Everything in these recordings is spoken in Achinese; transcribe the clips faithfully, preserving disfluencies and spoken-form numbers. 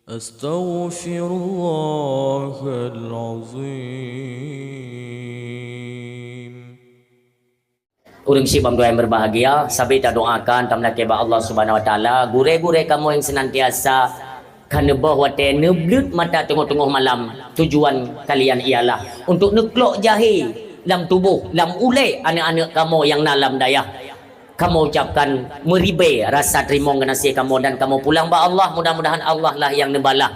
Astaghfirullahalazim. Ureuëng syiek banmandum nyang berbahagia, sabe tadoakan, tameulakée bak Allah Subhanahu Wa Taala, gurée-gurée kamoe nyang senantiasa ka neuboh watée neubleuet mata teungoh-teungoh malam, tujuan kalian ialah untuk neuklok jahé lam tuboh, lam ulée aneuëk-aneuëk kamoe nyang na lam dayah. Kamoe ucapkan meuribée rasa teurimong geunaséh kamoe dan kamoe pulang bak Allah. Mudah-mudahan Allah lah nyang neubalah.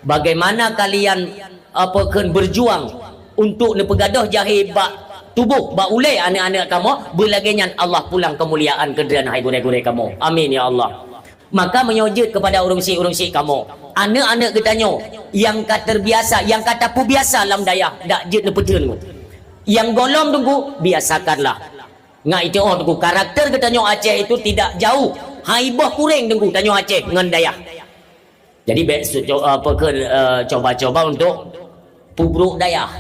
Bagaimana kalian, apa kheun, berjuang untuk neupeugadôh jahé bak tuboh, bak ulée aneuëk-aneuëk kamoe, beulagée nyan Allah pulang keumuliaan keu droeneuh hai gurée-gurée kamoe. Amin ya Allah. Maka meunyoe jeuet keupada ureuëng syiek-ureuëng syiek kamoe, aneuëk-aneuëk geutanyoe nyang ka teubiasa, nyang ka tapeubiasa lam dayah, dak jeuet neupeutheun. Nyang gohlom teungku, biasakanlah. Ngat itoh teungku, karakter geutanyoe Aceh itu tidak jauh, hai boh kureng teungku tanyoe Aceh ngon dayah. Jadi bék su-, co-, apa kheun, eh, coba-coba untuk peubrok dayah.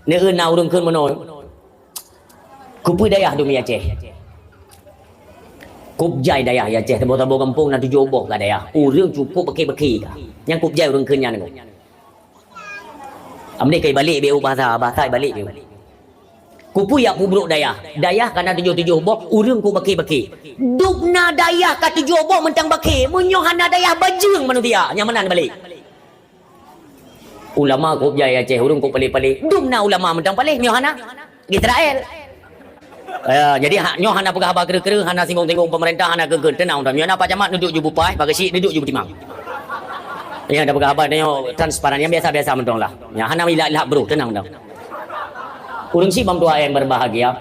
Neueu na ureuëng kheun meunoe. Kupeue dayah dum i Aceh? Kop jai dayah i Aceh, saboh-saboh gampông na tujoh boh ka dayah. Ureuëng cukup beuke-beuke ka. Nyang kop jai ureuëng kheun nyan teungku. Amdeh kai balik beu bahasa, bahasa balik beu. Kupeue jak peubrok dayah. Dayah ka na tujoh-tujoh boh, ureuëng kop beuke-beuke. Dum na dayah ka tujoh boh mantong beuke. Meunyoe hana dayah bajeueng manusia, nyang meunan balik. Ulama kop jai Aceh, ureuëng kop paléh-paléh. Dum na ulama mantong paléh, meunyoe hana Israel. Ya, jadi ha-, nyoe hana peugah haba kreueh-kreueh, hana singgung-singgung pemerintah, hana keu-keu, teunang dong. Nyoe na Pak Camat neuduek ju bupai, Pak Geuchik neuduek ju beutimang. Ya, dah peugah haba nyoe transparan, nyang biasa-biasa mantong lah. Ya, hana ilak-ilak bro, teunang dong. Ureuëng syiek banmandum nyang berbahagia.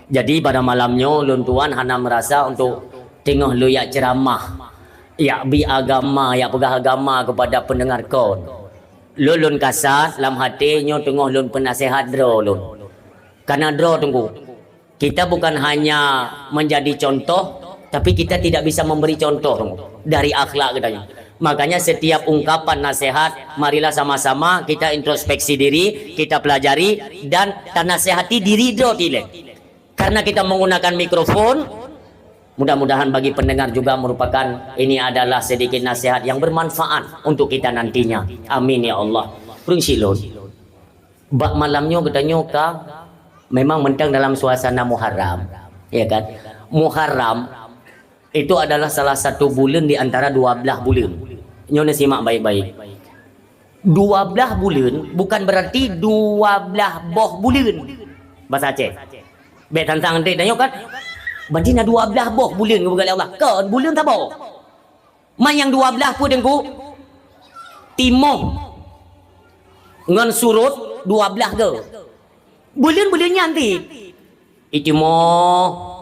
Jadi pada malam nyoe lôn tuan hana merasa untuk teungoh lôn jak ceramah, jak bi agama, jak peugah agama kepada pendengar kon. Lôn, lôn kasat lam hati nyoe teungoh lôn peunasihat droe lôn. Karena droe teungku, kita bukan hanya menjadi contoh, tapi kita tidak bisa memberi contoh teungku, dari akhlak kita nyoe. Makanya setiap ungkapan nasihat, marilah sama-sama kita introspeksi diri, kita pelajari dan tanasihati diri droe tilée. Karena kita menggunakan mikrofon, mudah-mudahan bagi pendengar juga merupakan ini adalah sedikit nasihat yang bermanfaat untuk kita nantinya. Amin ya Allah. Ureuëng syiek lôn. Bak malam nyoe geutanyoe ka memang mantong dalam suasana Muharram, ya kan? Muharram itu adalah salah satu buleuen di antara dua blaih buleuen. Nyoe neusimak baik-baik. Dua blaih buleuen bukan berarti dua blaih boh buleuen. Bahasa Aceh. Bék tantang dek tanyoe kan? Berarti na dua blaih boh buleuen geupeugah lé Allah. Kon buleuen saboh. Man nyang dua blaih peue teungku? Timoh ngon surot dua blaih go. Buleuen-buleuen nyan ti. Itimoh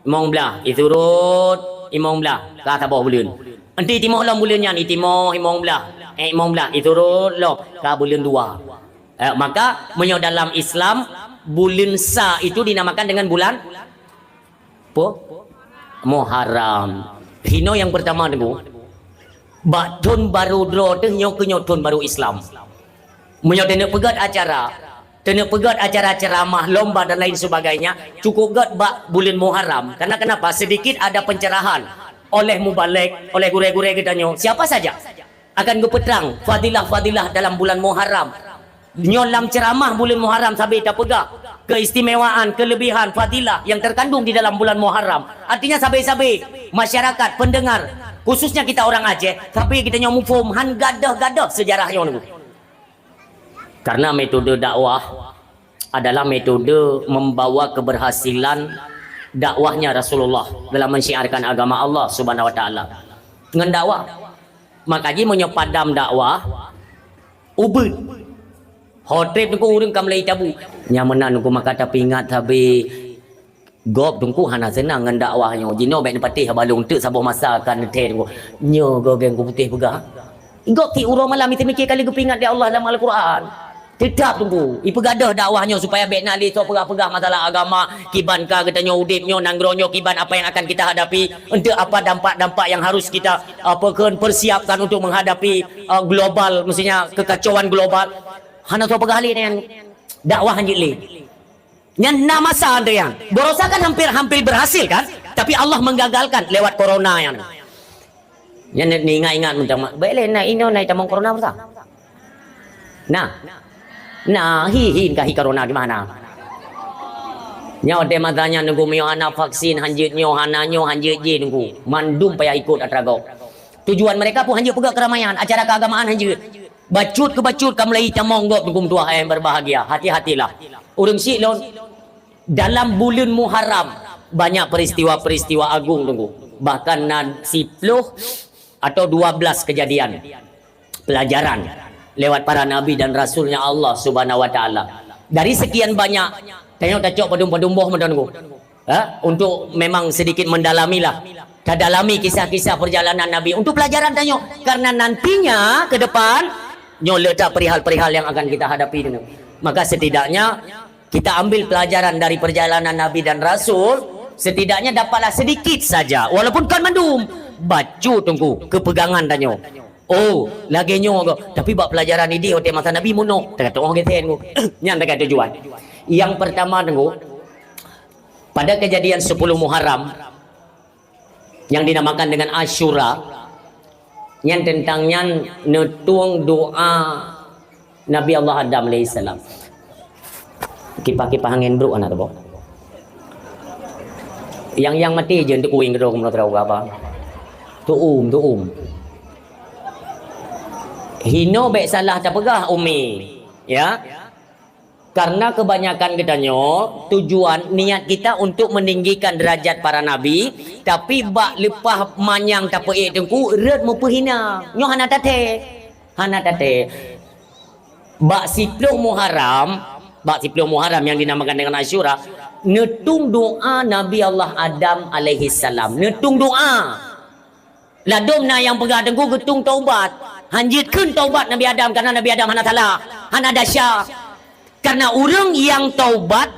limong blaih, isurot limong blaih, ka saboh buleuen. Enti itimoh lom buleuen nyan, itimoh limong blaih, eh, limong blaih, isurot lom, ka buleuen dua. Eh, maka meunyoe dalam Islam, buleuen sa itu dinamakan dengan bulan Peue? Muharram. Hino nyang peurtama teungku. Bak thon barô droe teuh nyoe keuh nyoe thon barô Islam. Meunyoe taneuk peugét acara, taneuk peugét acara ceuramah, lomba dan lain sebagainya, cukup gét bak buleuen Muharram. Karena kenapa? Sedikit ada pencerahan oleh mubalek, oleh gurée-gurée geutanyoe, siapa saja akan geupeutrang fadilah-fadilah dalam bulan Muharram. Nyoe lam ceuramah buleuen Muharram sabe tapeugah keistimewaan, kelebihan, fadilah yang terkandung di dalam bulan Muharram. Artinya sabe-sabe masyarakat, pendengar, khususnya kita orang Aceh, sabe geutanyoe muphom han gadôh-gadôh sejarah nyoe. Karena metode dakwah adalah metode membawa keberhasilan dakwahnya Rasulullah dalam mensyiarkan agama Allah Subhanahu wa taala. Ngon dakwah. Maka jih meunyoe padam dakwah, ubit. Ho treb teungku ureuëng ka mulai tabu. Nyang meunan teungku maka tapeuingat sabe gob teungku hana seunang ngon dakwah nyoe. Jinoe bék neupatéh haba lôn teuk saboh masa akan neuthée teungku. Nyoe gob geng ku putéh peugah. Gob tiep uroe malam itu mikir kali geupeuingat lé Allah dalam Al-Quran. Teutap teungku, ipeugadôh dakwah nyoe supaya bék na lé soe peugah-peugah masalah agama, kiban ka geutanyoe udeb nyoe, nanggroe nyoe, kiban apa yang akan kita hadapi, untuk apa dampak-dampak yang harus kita, apa kheun, persiapkan untuk menghadapi, uh, global, maksudnya kekacauan global. Hana soe peugah lé nyan dakwah hanjeuet lé. Nyan na masa nyan. Baroesa kan hampir-hampir berhasil kan? Tapi Allah menggagalkan lewat corona nyan. Nyan ni ingat-ingat mantong, bèk lé na inoe na itamong corona peurasa. Nah. Nah, hi, hi, ka hi corona di mana? Nyoe watèe masa nyan Teungku, meunyoe hana vaksin hanjeuet, nyoe hana, nyoe hanjeuet jih Teungku. Mandum payah ikot atra gob. Tujuan mereka pun hanjeuet peugah keramaian, acara keagamaan hanjeuet. Bacut keu bacut ka mulai itamong gob Teungku meutuah nyang berbahagia. Hati-hatilah. Ureueng syiek lôn, dalam buleuen Muharram banyak peristiwa-peristiwa agung Teungku. Bahkan na siploh atau dua belas kejadian pelajaran lewat para nabi dan rasulnya Allah Subhanahu wa Taala. Dari sekian banyak, tanyoe tacok padum-padum boh mantong Teungku. Ha? Untuk memang sedikit mendalamilah. Tadalami kisah-kisah perjalanan Nabi untuk pelajaran tanyoe. Karena nantinya ke depan, nyoe letak perihal-perihal yang akan kita hadapi Teungku. Maka setidaknya kita ambil pelajaran dari perjalanan Nabi dan Rasul, setidaknya dapatlah sedikit saja, walaupun kon mandum. Bacut Teungku, keupegangan tanyoe. Oh, lagèe nyoe gob. Tapi bak pelajaran idéh watèe masa Nabi meunoe, teuka tuoh geusen Teungku. Nyan teuka tujuan. Yang pertama Teungku, pada kejadian sepuluh Muharram yang dinamakan dengan Asyura, nyan teuntang nyan neutueng doa Nabi Allah Adam alaihissalam. Kipah-kipah angén brôk aneuk teuboh. Yang, yang mati je untuk kuing kedua menurut tahu apa. Tuum, tuum. Hino bèk salah tapeugah umi, ya. Karena kebanyakan geutanyoe tujuan niat kita untuk meninggikan derajat para nabi, tapi bak leupah manyang tapeuék Teungku rot meupeuhina. Nyoe hana taté. Hana taté. Bak siploh Muharram, bak siploh Muharram yang dinamakan dengan Asyura, neutueng doa Nabi Allah Adam alaihissalam. Neutueng doa. Ladôm na nyang peugah Teungku geutueng taubat. Hanjeuet kheun taubat Nabi Adam, karena Nabi Adam hana salah, hana desya. Karena ureueng nyang taubat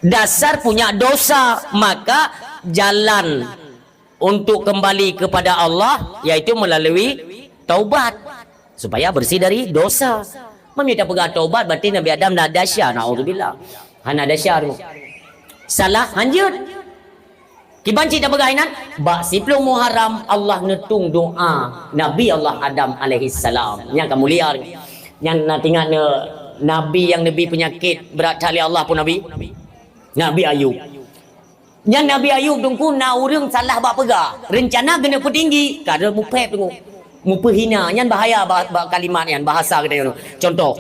dasar punya dosa, maka jalan untuk kembali kepada Allah yaitu melalui taubat. Supaya bersih dari dosa. Meunyoe tapeugah taubat, berarti Nabi Adam na desya, naudzubillah. Hana desya tu. Salah, hanjeuet. Kiban cit tapeugah inan, bak siploh Muharram Allah neutueng doa Nabi Allah Adam alaihissalam. Nyang ka mulia. Nyang na tingat ne, nabi nyang neubi peunyakét brat that lé Allah pun nabi. Nabi Ayub. Nyan Nabi Ayub Teungku na ureueng salah bak peugah. Reuncana geuneuk peutinggi, ka lheueh mupèp Teungku. Mupeuhina, nyan bahaya ba-, ba-, kalimat nyan, bahasa geutanyoe. Contoh,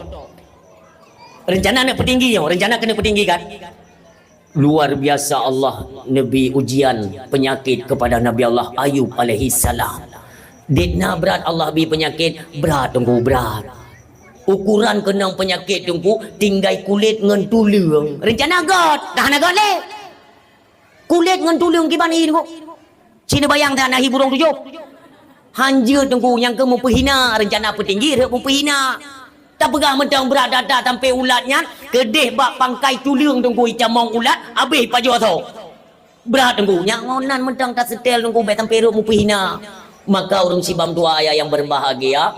reuncana neuk peutinggi nyoe, reuncana keuneuk peutinggi kan? Luar biasa Allah neubi ujian peunyakét kepada Nabi Allah Ayub alaihissalam. Dit na brat Allah bi peunyakét, brat Teungku, brat. Ukuran keunong peunyakét Teungku, tinggai kulét ngon tuleueng. Reuncana göt, dah hana göt lé. Kulét ngon tuleueng kiban hi Teungku. Ci neubayang that na hi burông tujoh. Hanjeuet Teungku nyang keu mupeuhina, reuncana peutinggi rhot mupeuhina. Tapeugah mantong brat that-that sampoe ulat nyan, keudeh bak pangkai tuleueng Teungku itamong ulat, abéh pajoh asoe. Brat Teungku, nyang ngon nan mantong taseutèl Teungku bèk sampoe rhot mupeuhina. Maka ureueng sibam dua ayah yang berbahagia,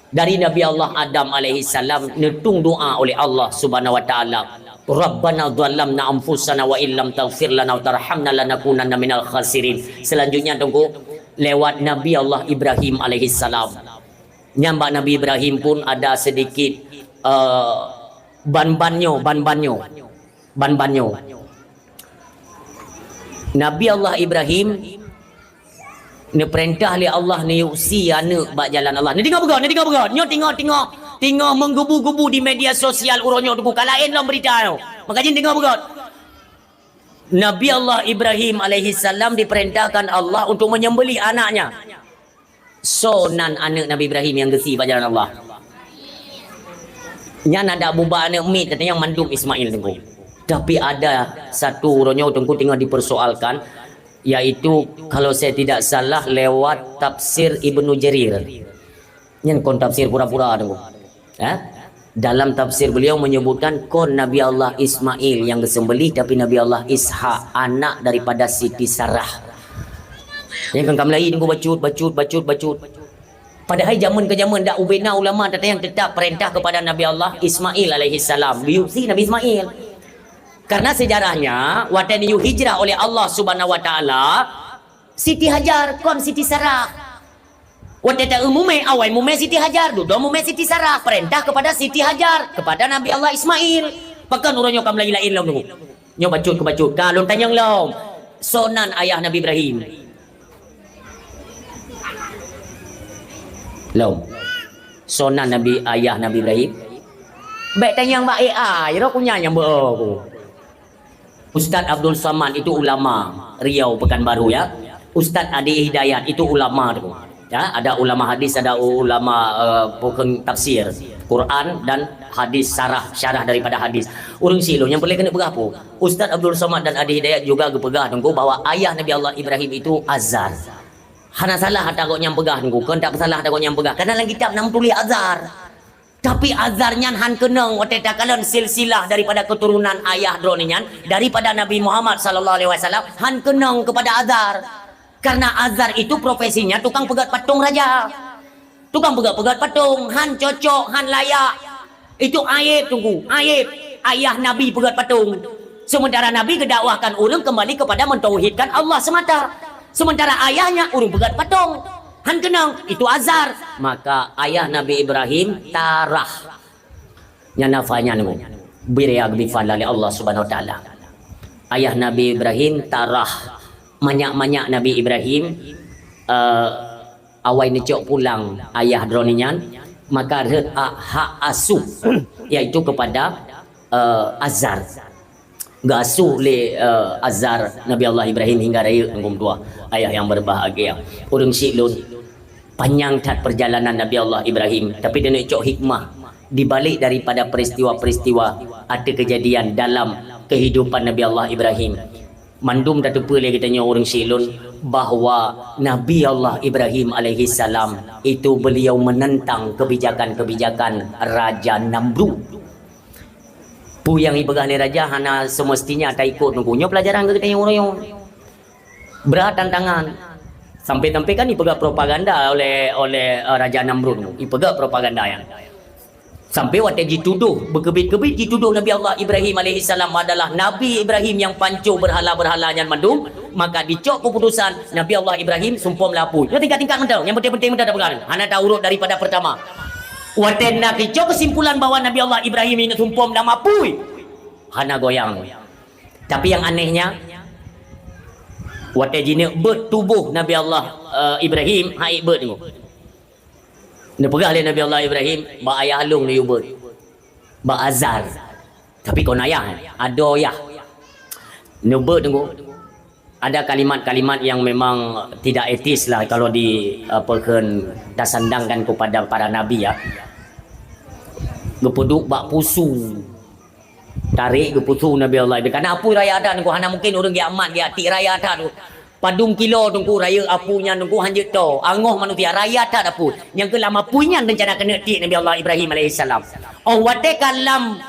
dari Nabi Allah Adam alaihissalam neutueng doa oleh Allah Subhanahu wa Taala, "Rabbana zalamna anfusana wa illam taghfir lana wa tarhamna lanakunanna minal khasirin." Selanjutnya Teungku, lewat Nabi Allah Ibrahim alaihissalam. Nyan bak Nabi Ibrahim pun ada sedikit, eh, ban-ban nyoe, ban-ban nyoe. Ban-ban nyoe. Nabi Allah Ibrahim neupeurintah lé Allah neuyue sie aneuk bak jalan Allah. Neudeungoe beugöt, neudeungoe beugöt. Nyoe tingoh, tingoh, tingoh menggebu-gebu di media sosial uroe nyoe Teungku, ka laén lom beurita nyoe. Maka jih neudeungoe beugöt. Nabi Allah Ibrahim alaihissalam diperintahkan Allah untuk menyembelih anaknya. Soe nan aneuk Nabi Ibrahim nyang geusie bak jalan Allah? Nyan adak bubak aneuk miet, katanya mandum Ismail Teungku. Tapi ada satu uroe nyoe Teungku teungoh dipersoalkan, yaitu kalau saya tidak salah lewat tafsir Ibnu Jarir. Nyan kon tafsir pura-pura Teungku. Ha? Dalam tafsir beliau menyebutkan kon Nabi Allah Ismail nyang geuseumbelih, tapi Nabi Allah Ishak, anak daripada Siti Sarah. Nyang kan ka meulayi Teungku bacut, bacut, bacut, bacut. Padahai jameun keu jameun dak ubena ulama teuntang tetap perintah kepada Nabi Allah Ismail alaihissalam. Geuyue sie Nabi Ismail. Karena sejarahnya, watèe neuyue hijrah oleh Allah Subhanahu wa Taala, Siti Hajar, kon Siti Sarah. Watée ta-eu mume, awai mume Siti Hajar, dudoe mume Siti Sarah, perintah kepada Siti Hajar, kepada Nabi Allah Ismail. Pakon uroe nyoe ka meulaén-laén lom nunggu. Nyoe bacut keu bacut, ka lôn tanyong lom. Soe nan ayah Nabi Ibrahim? Lom. Soe nan Nabi, ayah Nabi Ibrahim? Bék tanyong bak A I, roh kunyang nyang beu ku. Ustaz Abdul Somad itu ulama Riau Pekanbaru, ya. Ustaz Adi Hidayat itu ulama tu. Ya, ada ulama hadis, ada ulama, eh, bukan tafsir Quran dan hadis, syarah, syarah daripada hadis. Ureueng silon nyang peureulée keuneuk peugah peue? Ustaz Abdul Somad dan Adi Hidayat juga geupeugah teungku bahwa ayah Nabi Allah Ibrahim itu Azar. Hana salah ata gobnyan peugah teungku, kon tak salah ata gobnyan peugah. Karena dalam kitab na meutuléh Azar. Tapi Azar nyan han keunong watée takalon silsilah daripada keturunan ayah droeneuh nyan, daripada Nabi Muhammad sallallahu alaihi wasallam, han keunong kepada Azar. Karena Azar itu profesinya tukang peugét patong raja. Tukang peugét-peugét patong, han cocok, han layak. Itu aib teungku, aib. Ayah Nabi peugét patong. Sementara Nabi geudakwahkan ureueng kembali kepada mentauhidkan Allah semata. Sementara ayahnya ureueng peugét patong. Han keunong, itu Azar. Maka ayah Nabi Ibrahim Tarah. Nyan nafanya nunggu. Bri ya geubri pahala lé Allah Subhanahu Wa Taala. Ayah Nabi Ibrahim Tarah. Manyak-manyak Nabi Ibrahim, eh, awai neucok pulang ayah droeneuh nyan, maka rhot hak, hak asuh, yaitu kepada, eh, Azar. Geuasuh lé, eh, Azar Nabi Allah Ibrahim hingga rayeuk ngon dua ayah yang berbahagia. Ureueng silon, panyang that perjalanan Nabi Allah Ibrahim, tapi taneuk cok hikmah di balik daripada peristiwa-peristiwa atau kejadian dalam kehidupan Nabi Allah Ibrahim. Mandum tateupeue lé geutanyoe ureueng silon bahwa Nabi Allah Ibrahim alaihissalam itu beliau menentang kebijakan-kebijakan Raja Namrud. Peue nyang ipeugah lé raja hana semestinya taikot nunggu. Nyoe pelajaran keu geutanyoe uroe nyoe. Brat tantangan. Sampai-sampai kan ipeugah propaganda oleh, oleh, eh, Raja Namrud. Ipeugah propaganda nyan. Sampai watée jituduh, beukeubiet-keubiet jituduh Nabi Allah Ibrahim alaihissalam adalah Nabi Ibrahim nyang panco berhala-berhala nyan mandum, maka dicok keputusan Nabi Allah Ibrahim sumpom lam apui. Nyoe tingkat-tingkat mantong, nyang penting-penting mantong tapeugah. Hana taurot daripada pertama. Watée na dicok kesimpulan bahwa Nabi Allah Ibrahim ini sumpom lam apui, hana goyang. Tapi yang anehnya, watée jineuk beuet tuboh Nabi Allah, eh, Ibrahim, hai beuet nyoe. Neupeugah lé Nabi Allah Ibrahim, "Bak ayah lôn neuyue beuet. Bak Azar." Tapi kon ayah, adoe yah. Neubeuet teungku. Ada kalimat-kalimat yang memang tidak etis lah kalau di, apa, kheun tasandangkan kepada para nabi, ya. Geupeuduek bak pusu. Tarek geupusu Nabi Allah Ibrahim. Karena apui raya that teungku, hana mungkin ureueng geujak mat, geujak tiek raya that teungku. Padum kilo teungku, rayeuk apui nyan teungku, hanjeuet toe. Angoh manusia, raya that apui. Nyang keu lam apui nyan rencana keuneuk tiek Nabi Allah Ibrahim alaihissalam. Oh, watée ka lam,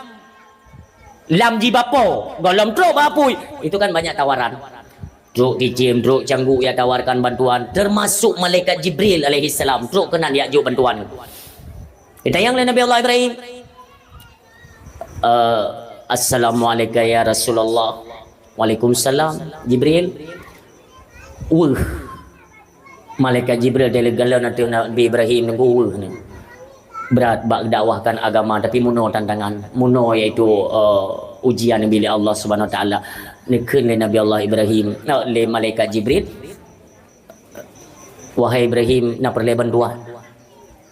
lam jibapo, gohlom trok bak apui. Itu kan banyak tawaran. Trok cicém, trok cangguek ya tawarkan bantuan. Termasuk malaikat Jibril alaihissalam. Trok keunan ya jok bantuan. Ditanyong lé Nabi Allah Ibrahim. Eh, "Assalamualaikum ya Rasulullah." "Waalaikumsalam, Jibril." Weueh. Malaikat Jibril dari galon ateueh Nabi Ibrahim nunggu weueh ni. Berat bak dakwahkan agama, tapi munoe tantangan. Munoe yaitu, eh, ujian yang bila Allah Subhanahu Wa Taala. Neukheun lé Nabi Allah Ibrahim, eh, lé malaikat Jibril. "Wahai Ibrahim, na peureulée bantuan."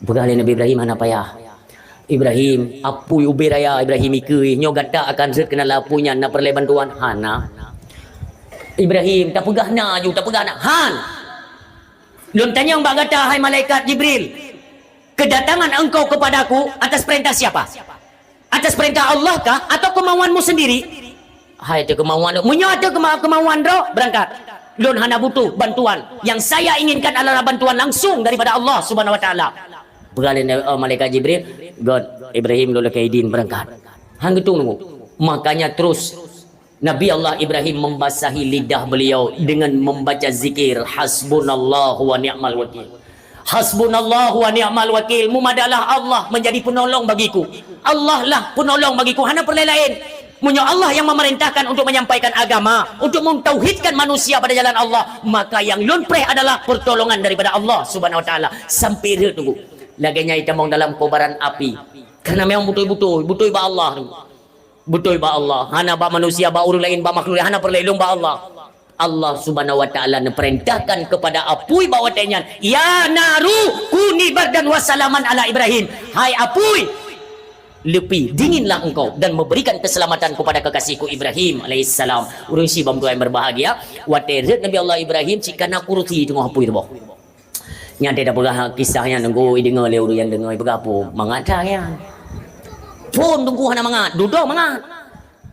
Peugah lé Nabi Ibrahim, "Hana payah." "Ibrahim, apui ubé raya Ibrahim ikeue, nyoe gata akan rhot keunan lam apui nyan, na peureulée bantuan?" "Hana." "Ibrahim, tapeugah na aju, tapeugah na." "Han! Lôn tanyong bak gata, hai malaikat Jibril, kedatangan engkau kepadaku atas perintah siapa? Atas perintah Allah kah atau kemauanmu sendiri?" "Hai, ateueh kemauan lôn." "Meunyoe ateueh kema-, kemauan droe, beurangkat. Lôn hana butuh bantuan. Yang saya inginkan adalah bantuan langsung daripada Allah Subhanahu Wa Taala." Peugah lé, eh, malaikat Jibril, "Göt, Ibrahim, lôn lakée idin beurangkat." Han geutung teungku. Makanya terus Nabi Allah Ibrahim membasahi lidah beliau dengan membaca zikir, "Hasbunallahu wa ni'mal wakil." "Hasbunallahu wa ni'mal wakil." Mumadalah Allah menjadi penolong bagiku. Allah lah penolong bagiku. Hana peureulée laén. Meunyoe Allah yang memerintahkan untuk menyampaikan agama, untuk mentauhidkan manusia pada jalan Allah, maka yang lôn preh adalah pertolongan daripada Allah Subhanahu wa Taala. Sampai rhot teungku. Lagée nyan itamong dalam kobaran api. Karena memang beutôi-beutôi, beutôi bak Allah teungku. Beutôi bak Allah. Hana bak manusia, bak ureuëng laén, bak makhluk laén, hana peureulée, lôn bak Allah. Allah Subhanahu wa Taala neupeurintahkan kepada apui bak watée nyan, "Ya naru, kuni bardan wa salaman ala Ibrahim." Hai apui, leupie, dinginlah engkau dan memberikan keselamatan kepada kekasihku Ibrahim alaihissalam. Ureuëng syiek bak meutuah yang berbahagia, watée rhot Nabi Allah Ibrahim cit kana kursi teungoh apui teuboh. Nyan teupeugah kisah nyan teungku, ideungoe lé ureuëng nyang deungoe, ipeugah peue mangat that nyan. Phon teungku hana mangat, dudoe mangat.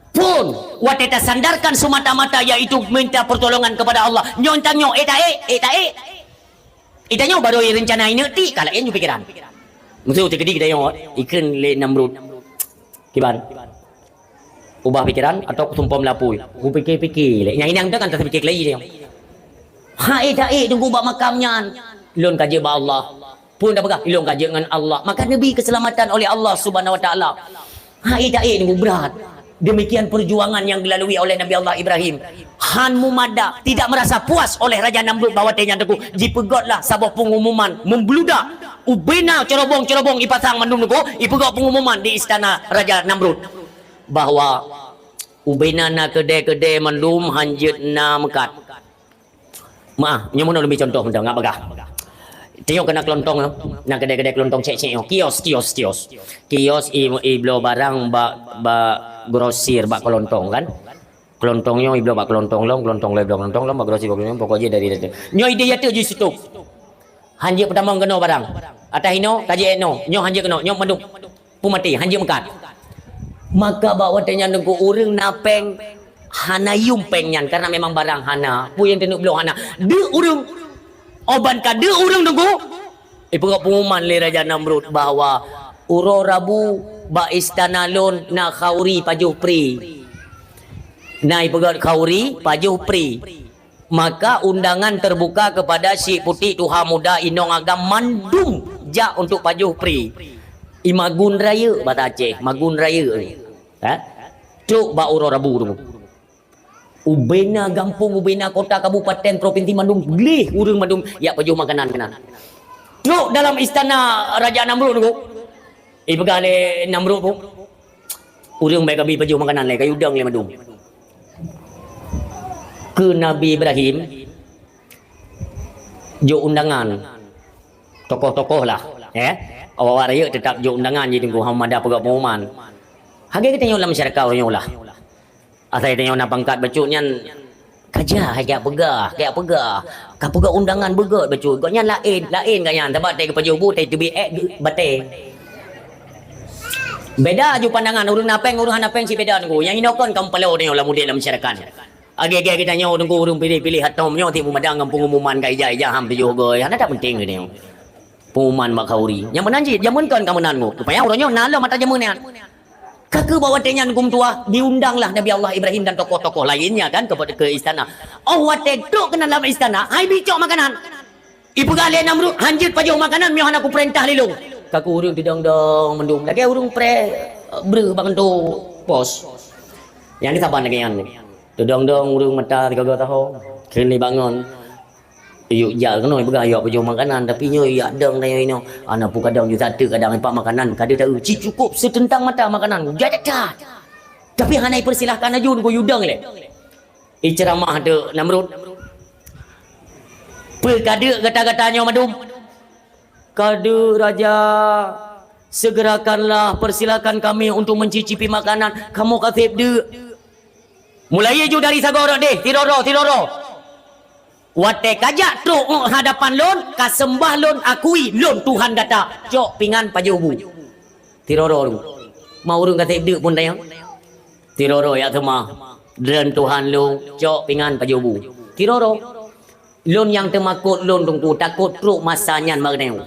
Phon, watée tasandarkan semata-mata, yaitu minta pertolongan kepada Allah. Nyoe tanyong, eh taék, eh taék. Itanyoe barô rencana ineuk tik, ka laén ju pikeran. Meuseu teukeudi geutanyoe, ikheun lé Namrud. Kiban. Ubah pikeran atau kusumpom lapui. Kupike-pike lé. Nyang inong tu kan teupike keulai dia. Hai taék teungku bak makam nyan. Lôn ka jeuet bak Allah. Peue tapeugah? Ilôn ka jeuet ngon Allah. Maka neubri keselamatan oleh Allah Subhanahu wa Taala. Hai taék teungku brat. Demikian perjuangan yang dilalui oleh Nabi Allah Ibrahim. Han mumada, tidak merasa puas oleh Raja Namrud bak watée nyan teungku. Jipeugotlah saboh pengumuman membludak. Ubena cerobong-cerobong ipasang mandum teungku, ipeugöt pengumuman di istana Raja Namrud bahwa ubena na keudée-keudée mandum hanjeuet na meukat. Maah, nyoe meunoe lôn bri contoh mantong, ngat bagah. Tanyoe keunan keulontong, na keudée-keudée keulontong cék-cék nyoe, kios, kios, kios. Kios i, ibloe barang bak, bak grosir, bak keulontong kan. Keulontong nyoe ibloe bak keulontong lom, keulontong lom ibloe keulontong lom, bak grosir, bak keulontong, pokok jih dari, dari. Nyoe ideh jatuh jih sutôb. Hanjeuet peutamong keunoe barang. Atah inoe, ka jeuet inoe, nyoe hanjeuet keunoe, nyoe mandum. Peumaté, hanjeuet meukat. Maka bak watée nyan teungku ureuëng na péng, hana yum péng nyan, karena memang barang hana. Peue nyang taneuk bloe hana. Deuk ureuëng, oh ban ka deuk ureuëng teungku, ipeugöt pengumuman lé Raja Namrud bahwa uroe Rabu bak istana lôn na khauri pajoh pri. Na ipeugöt khauri pajoh pri. Maka undangan terbuka kepada syiek putéh tuha muda inong agam mandum jak untuk pajoh pri. I magun rayeuk basa Aceh, magun rayeuk. Ha? Trok bak uroe Rabu tu. Ubena gampông, ubena kota, kabupaten, propinsi mandum, gleh ureuëng mandum jak pajoh makanan keunan. Trok dalam istana Raja Namrud tu. Ipeugah lé Namrud tu. Ureuëng bèk kabi pajoh makanan lé, kayue dong lé mandum. Keu Nabi Ibrahim, jok undangan. Tokoh-tokoh lah, eh. Awak-awak rayeuk teutap jok undangan jih teungku, hana mada peugah pengumuman. Lagée geutanyoe lam masyarakat uroe nyoe lah. Asai tanyoe na pangkat bacut nyan, ka jak, ka jak peugah, ka jak peugah. Ka peugah undangan beugöt bacut. Gobnyan laén, laén gobnyan. Sabab watée geupajoh bu, watée teubiet ék geu-, batée. Beda ju pandangan, ureuëng na péng, ureuëng hana péng cit beda teungku. Nyang inoe kon ka meupaloe tanyoe lam udeb lam masyarakat. Lagée-lagée geutanyoe teungku ureuëng piléh-piléh atau meunyoe tieb meumadang ngon pengumuman ka ija-ija ham tujoh goe. Hana that penting geutanyoe. Pengumuman bak khauri. Nyang meunan cit, jameun kon ka meunan teungku. Rupanya uroe nyoe na lom atra jameun nyan. Ka keuh bak watée nyan teungku meutuah, diundanglah Nabi Allah Ibrahim dan tokoh-tokoh lainnya kan ke, ke istana. Oh watée trok keunan lam istana, hai bi cok makanan. Ipeugah lé Namrud, hanjeuet pajoh makanan meunyoe hana kupeurintah lé lôn. Ka keuh ureuëng teudong-dong mandum. Lagée ureuëng preh breuh bak keuntô pos. Nyang disaban lagée nyan. Teudong-dong ureuëng mata sigoe-goe taho. Kheun lé bangon. Yuk jak keunoe peugah yuk pajoh makanan, tapi nyoe yuk dong tanyoe inoe. Ana peue kadang yuk sateuk kadang ipak makanan, ka deuh taeu. Cit cukôp seuteuntang mata makanan, jak that-that. Tapi hana ipersilahkan laju teungku yuk dong lé. Iceramah teuk Namrud. Peue ka deuk gata-gata nyoe mandum? Ka deuk raja, segerakanlah, persilakan kami untuk mencicipi makanan. Kamoe ka seb deuk. Mulai ju dari sagoe rot deh, sidroe-droe, sidroe-droe. Watée ka jak trok u hadapan lôn, ka seumbah lôn, akui lôn Tuhan gata. Cok pingan pajoh bu. Sidroe-droe. Ma ureuëng ka seb deuk phon tanyoe. Sidroe-droe jak seumah. Droen Tuhan lôn, cok pingan pajoh bu. Sidroe-droe. Lôn nyang teumakot lôn teungku, takot trok masa nyan bak geutanyoe.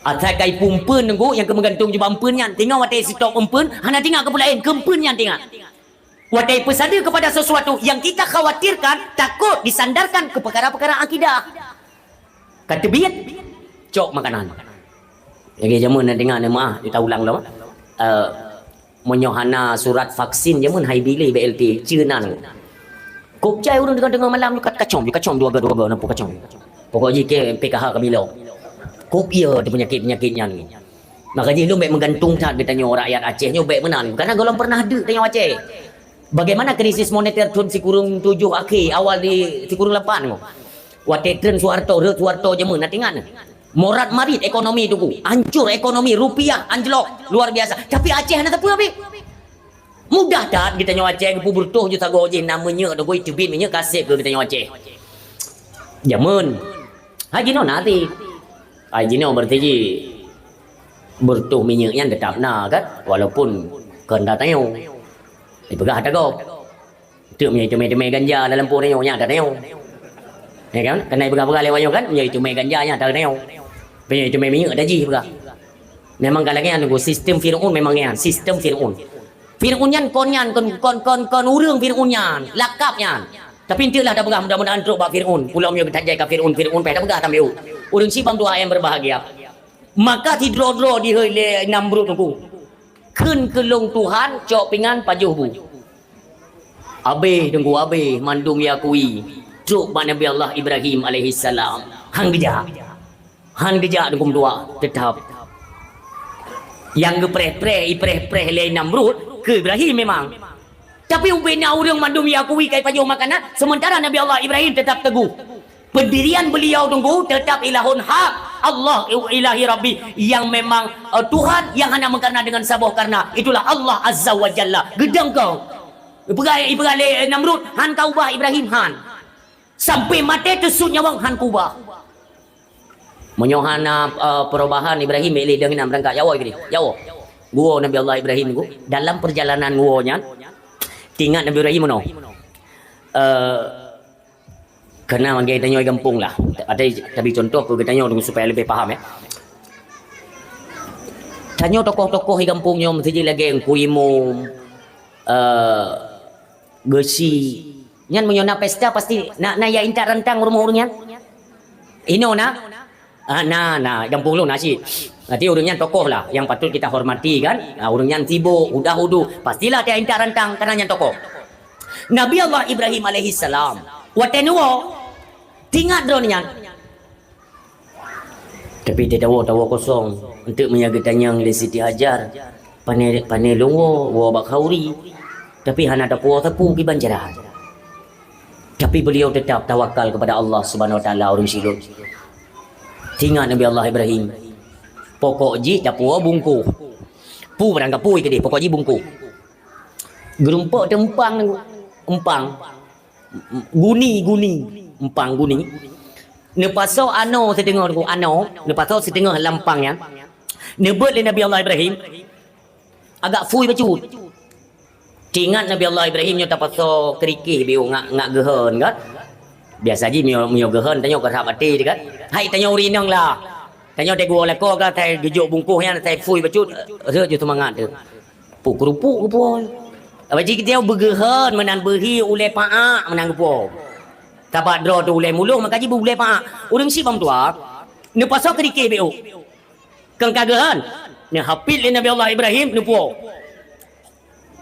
Asai ka ipeumpeuen teungku nyang keu meugantung jubah empeuen nyan. Teungoh watée sitop empeuen, hana teuingat keu peue laén, keu empeuen nyan teuingat. Watée ipeusadeue kepada sesuatu yang kita khawatirkan, takot disandarkan ke perkara-perkara akidah. Ka teubiet, cok makanan. Lagée jameun na teuingat, maah, ita ulang lom. Eh, Meunyoe hana surat vaksin, jameun hai bilih B L T, ceunan. Kop cai ureuëng deungon-deungon malam nyoe kat kacom, kacom dua ga, dua ga, na peue kacom. Pokok jih ke P K H ka bilo. Kop iya teu peunyakét-peunyakét nyan. Maka jih lôn bék meugantung that geutanyoe rakyat Aceh nyoe bék meunan. Karena gohlom pernah deuk tanyoe Aceh. Bagaimana krisis moneter thon sikureueng tujoh akhé, awal di sikureueng lapan nyoe. Watée treun Soeharto, rhot Soeharto jameun, na teuingat? Morat-marit ekonomi Teungku. Hancur ekonomi, rupiah anjlok, luar biasa. Tapi Aceh hana sapeue abéh. Mudah that geutanyoe Aceh geupeubeureutoh ju sagoe jih na minyeuk Teungku, teubiet minyeuk ka sép keu geutanyoe Aceh. Jameun. Hai jinoe na sép. Hai jinoe berarti jih beureutoh minyeuk nyan teutap na kan, walaupun kon ata tanyoe. Dipeugah ata gob. Teuk meunyoe teumé-teumé ganja dalam po tanyoe, nyan ata tanyoe. Ya kan? Keunan peugah-peugah lé awak nyoe kan, meunyoe teumé ganja nyan ata tanyoe. Meunyoe teumé minyeuk ata jih peugah. Memang ka lagée nyan Teungku, sistem Firaun memang nyan, sistem Firaun. Firaun nyan kon nyan, kon, kon, kon, kon ureuëng Firaun nyan, lakab nyan. Tapi enteuk lah tapeugah, mudah-mudahan trok bak Firaun. Pulo meunyoe geutajai ka Firaun, Firaun payah tapeugah tambah. Ureuëng sibam dua ayam berbahagia. Maka sidroe-droe dihôi lé Namrud Teungku. Kheun keu lôn Tuhan, cok pingan pajoh bu. Abéh Teungku, abéh mandum yakui trok bak Nabi Allah Ibrahim alaihissalam. Han geujak. Han geujak Teungku meutuah, teutap. Nyang geupreh-preh, ipreh-preh lé Namrud keu Ibrahim memang. Tapi ubena ureuëng mandum yakui kai pajoh makanan, sementara Nabi Allah Ibrahim tetap teguh. Pendirian beliau Teungku tetap ilahun hak, Allah ilahi Rabbi yang memang, eh, Tuhan yang hana meukarna dengan saboh karna. Itulah Allah Azza wa Jalla. Geudong kau. Ipeugah, ipeugah lé Namrud, han ka ubah Ibrahim, han. Sampai maté teusut nyawöng han ka ubah. Meunyoe hana, eh, perubahan Ibrahim, lé dong inan beurangkat. Jawoe geude, jawoe. Geuwoe Nabi Allah Ibrahim Teungku, dalam perjalanan geuwoe nyan, teuingat Nabi Ibrahim meunoe. Eh, Karena bagi tanyoe gampông lah. Ada tapi contoh keu geutanyoe supaya lebih paham ya. Tanyoe tokoh-tokoh di gampông nyoe mesti lagée Teungku Imum, eh, Geuchik. Nyan meunyoe na pesta pasti na, na ya intat rantang rumoh ureuëng nyan. Inoe na? Ah, na, na, gampông lôn na cit. Berarti ureuëng nyan tokoh lah yang patut kita hormati kan. Ah, ureuëng nyan sibuk, udah udu, pastilah dia intat rantang karena nyan tokoh. Nabi Allah Ibrahim alaihissalam, watée neuwoe, teuingat droeneuh nyan. Tapi teuh tawoe, tawoe kosong, enteuk meunyo geutanyong lé Siti Hajar, pane, pane lôn woe, woe bak khauri. Tapi hana tapuwoe sapeue kiban cara. Tapi beliau tetap tawakal kepada Allah Subhanahu Wa Taala ureuëng sidroe. Teuingat Nabi Allah Ibrahim. Pokok jih tapuwoe bungkôh. Peue barang kapui keudeh, pokok jih bungkôh. Geurumpok teuh empang, empang. Guni, guni. Empang guni. Neupasoe anoe siteungoh, neupasoe siteungoh lam empang nyan. Neubeuet lé Nabi Allah Ibrahim. Agak phui bacut. Teuingat Nabi Allah Ibrahim nyoe tapasoe keurikeh biôh ngat, ngat geuhon kan. Biasa jih meunyoe, meunyoe geuhon tanyoe keurab até kan. Hai tanyoe ureuëng inong lah. Tanyoe teuh geuwoe lakoe ka, sai geujok bungkôh nyan, sai phui bacut, rhot ju seumangat teuh. Puk keurupuk geupuwoe. Abah jih geutanyong beugeuhon meunan beuhi ulée paak meunan geupuwoe. Sabab droe teuh ulée muloh maka jih beu ulée paak. Ureuëng sibam tuha neupasoe keurikeh biôh. Keu ka geuhon, neuhapit lé Nabi Allah Ibrahim neupuwoe.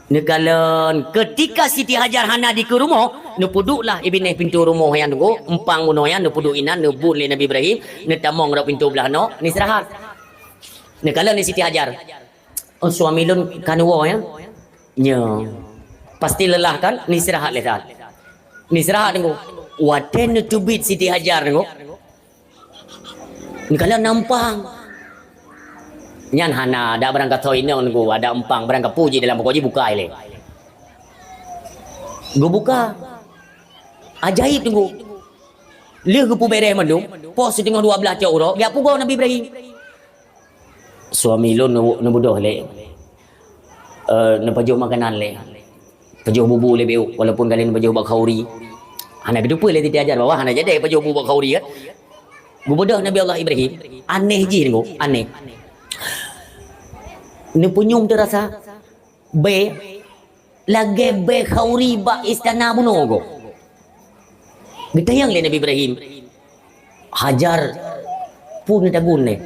Neukalon, keutika Siti Hajar hana dikeue rumoh, neupeudueklah ibinéh pintoe rumoh nyan teungku, empang bunoe nyan neupeuduek inan, neubeuet lé Nabi Ibrahim, neutamong rot pintoe blaih noe, neusirahat. Neukalon lé Siti Hajar, "Oh, suami lôn ka neuwoe, ya?" "Nyo." "Pasti lelah kan?" Neusirahat lé saat. Neusirahat teungku. Watée neuteubiet Siti Hajar teungku, neukalon na empang. Nyan hana, dak barang kasoe inong teungku, ada empang, barang kapeue jih dalam pokok jih bukai lé. Geubuka. Ajaéb teungku. Lheueh geupeubéréh mandum, poh siteungoh dua blaih cok uroe, geujak pugoe Nabi Ibrahim. "Suami lôn neu-, neubeudôh lé. Eh, neupajoh makanan lé. Pajoh bubu lé biôh, walaupun ka lheueh neupajoh bak khauri." Hana geuteupeue lé Siti Hajar bahwa hana jadi pajoh bu bak khauri kan. Geubeudôh Nabi Allah Ibrahim, aneh jih teungku, aneh. Neupeunyum teuh rasa, bèe lagèe bèe khauri bak istana bunoe gob. Geutanyong lé Nabi Ibrahim, "Hajar, peue neutagun nyoe?"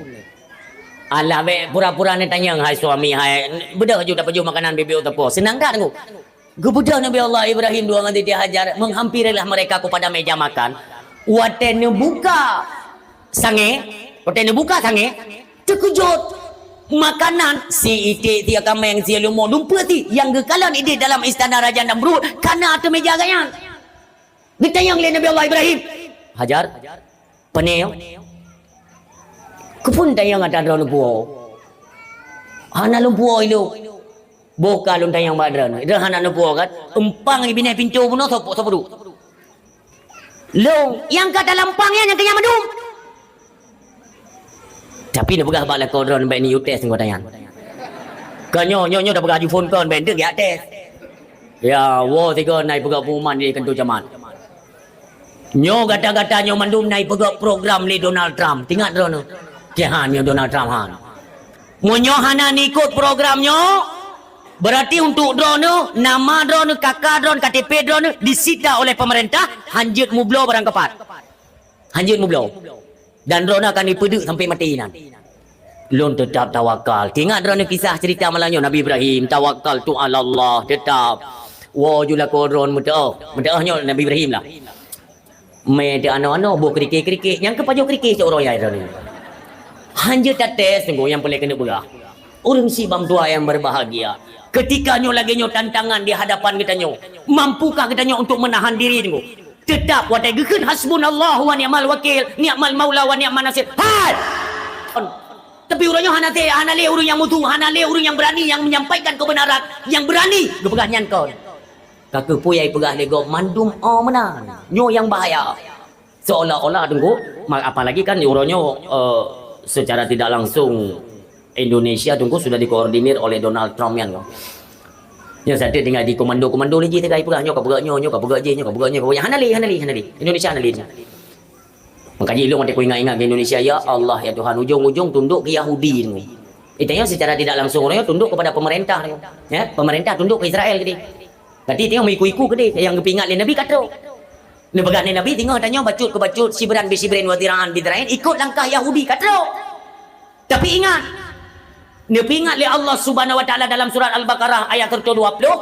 Alah, bèk pura-pura neutanyong, hai suami, hai, beudôh ju tapajoh makanan bibit u teupô. Seunang that, Teungku. Geubeudôh Nabi Allah Ibrahim dua ngon Siti Hajar, menghampirilah mereka kepada meja makan. Watèe neubuka sangè, watèe neubuka sangè, teukeujot. Makanan, si iték, si kaméng, si leumo, dumpeue si, nyang geukalon idéh dalam istana Raja Namrud, ka na ateueh meja gobnyan. Geutanyong lé Nabi Allah Ibrahim, "Hajar, pane nyoe?" "Keupeue tanyong atra droeneuh puwoe?" "Hana lôn puwoe ilôn." "Boh ka lôn tanyong bak droeneuh, droeneuh hana neupuwoe kan? Eumpang i binéh pintoe bunoe sop, sop duek?" "Lôn, nyang ka dalam pang nyan nyang keunyan mandum." Tapi neupeugah bak lakoe droeneuh bèk neuyue tes ngon tanyan. Ka nyoe, nyoe, nyoe tapeugah ju phôn kon, bèk neujak tes. Ya, woe sigoe na ipeugah pengumuman di kantor camat. Nyoe gata-gata nyoe mandum na ipeugah program lé Donald Trump. Ingat droeneuh. Kihan nyoe Donald Trump han. Meunyoe hana neuikot program nyoe, berarti untuk droeneuh, nama droeneuh, K K droeneuh, K T P droeneuh disita oleh pemerintah, hanjeuet mubloe barang keupat. Hanjeuet mubloe. Dan droeneuh akan dipeudeuk sampai maté inan. Lôn teutap tawakal. Ingat droeneuh kisah cerita malam nyoe Nabi Ibrahim, tawakkaltu 'alallah, teutap. Woe ju lakoe droeneuh meuteuoh. Meuteuoh nyoe Nabi Ibrahim lah. Mé teuanoe-anoe boh keurikeh-keurikeh, nyang keupajoh keurikeh cok uroe nyan droeneuh. Hanjeuet tates Teungku nyang peureulèe keuneuk peugah. Ureueng sibam dua nyang berbahagia. Ketika nyoe lagèe nyoe tantangan di hadapan geutanyoe, mampukah geutanyoe untuk menahan diri Teungku? Teutap watèe geukheun hasbunallahu wa ni'mal wakil, ni'mal maula wa ni'man nasir. Hai! Tapi uroe nyoe hana lé, hana lé ureueng nyang mutu, hana lé ureueng nyang berani nyang menyampaikan kebenaran, nyang berani geupeugah nyan kon. Ka keuh peue nyang ipeugah lé gob mandum, oh, meunan. Nyoe nyang bahaya. Seolah-olah Teungku, ma-, apalagi kan uroe nyoe, eh, secara tidak langsung Indonesia Teungku sudah dikoordinir oleh Donald Trump nyan. Nyoe sateue tinggai di komando-komando lé jih teuka ipeugah nyoe ka peugah nyoe, nyoe ka peugah jih, nyoe ka peugah nyoe, ka peugah nyoe. Hana lé, hana lé, hana lé. Indonesia hana lé. Makajih ilôn watèe kuingat-ingat keu Indonesia, ya Allah, ya Tuhan, ujong-ujong tunduk keu Yahudi Teungku. Itu nyoe secara tidak langsung uroe nyoe tunduk kepada pemerintah Teungku. Ya, pemerintah tunduk keu Israel keudéh. Berarti tanyoe meuiku-iku keudéh nyang geupeuingat lé Nabi ka trok. Neupeugah lé Nabi, teungoh tanyoe bacut keu bacut, sibran bi sibrin wa zira'an bi zira'in, ikot langkah Yahudi ka trok. Tapi ingat, neupeuingat lé Allah Subhanahu wa Taala dalam surat Al-Baqarah ayat seratus dua puluh,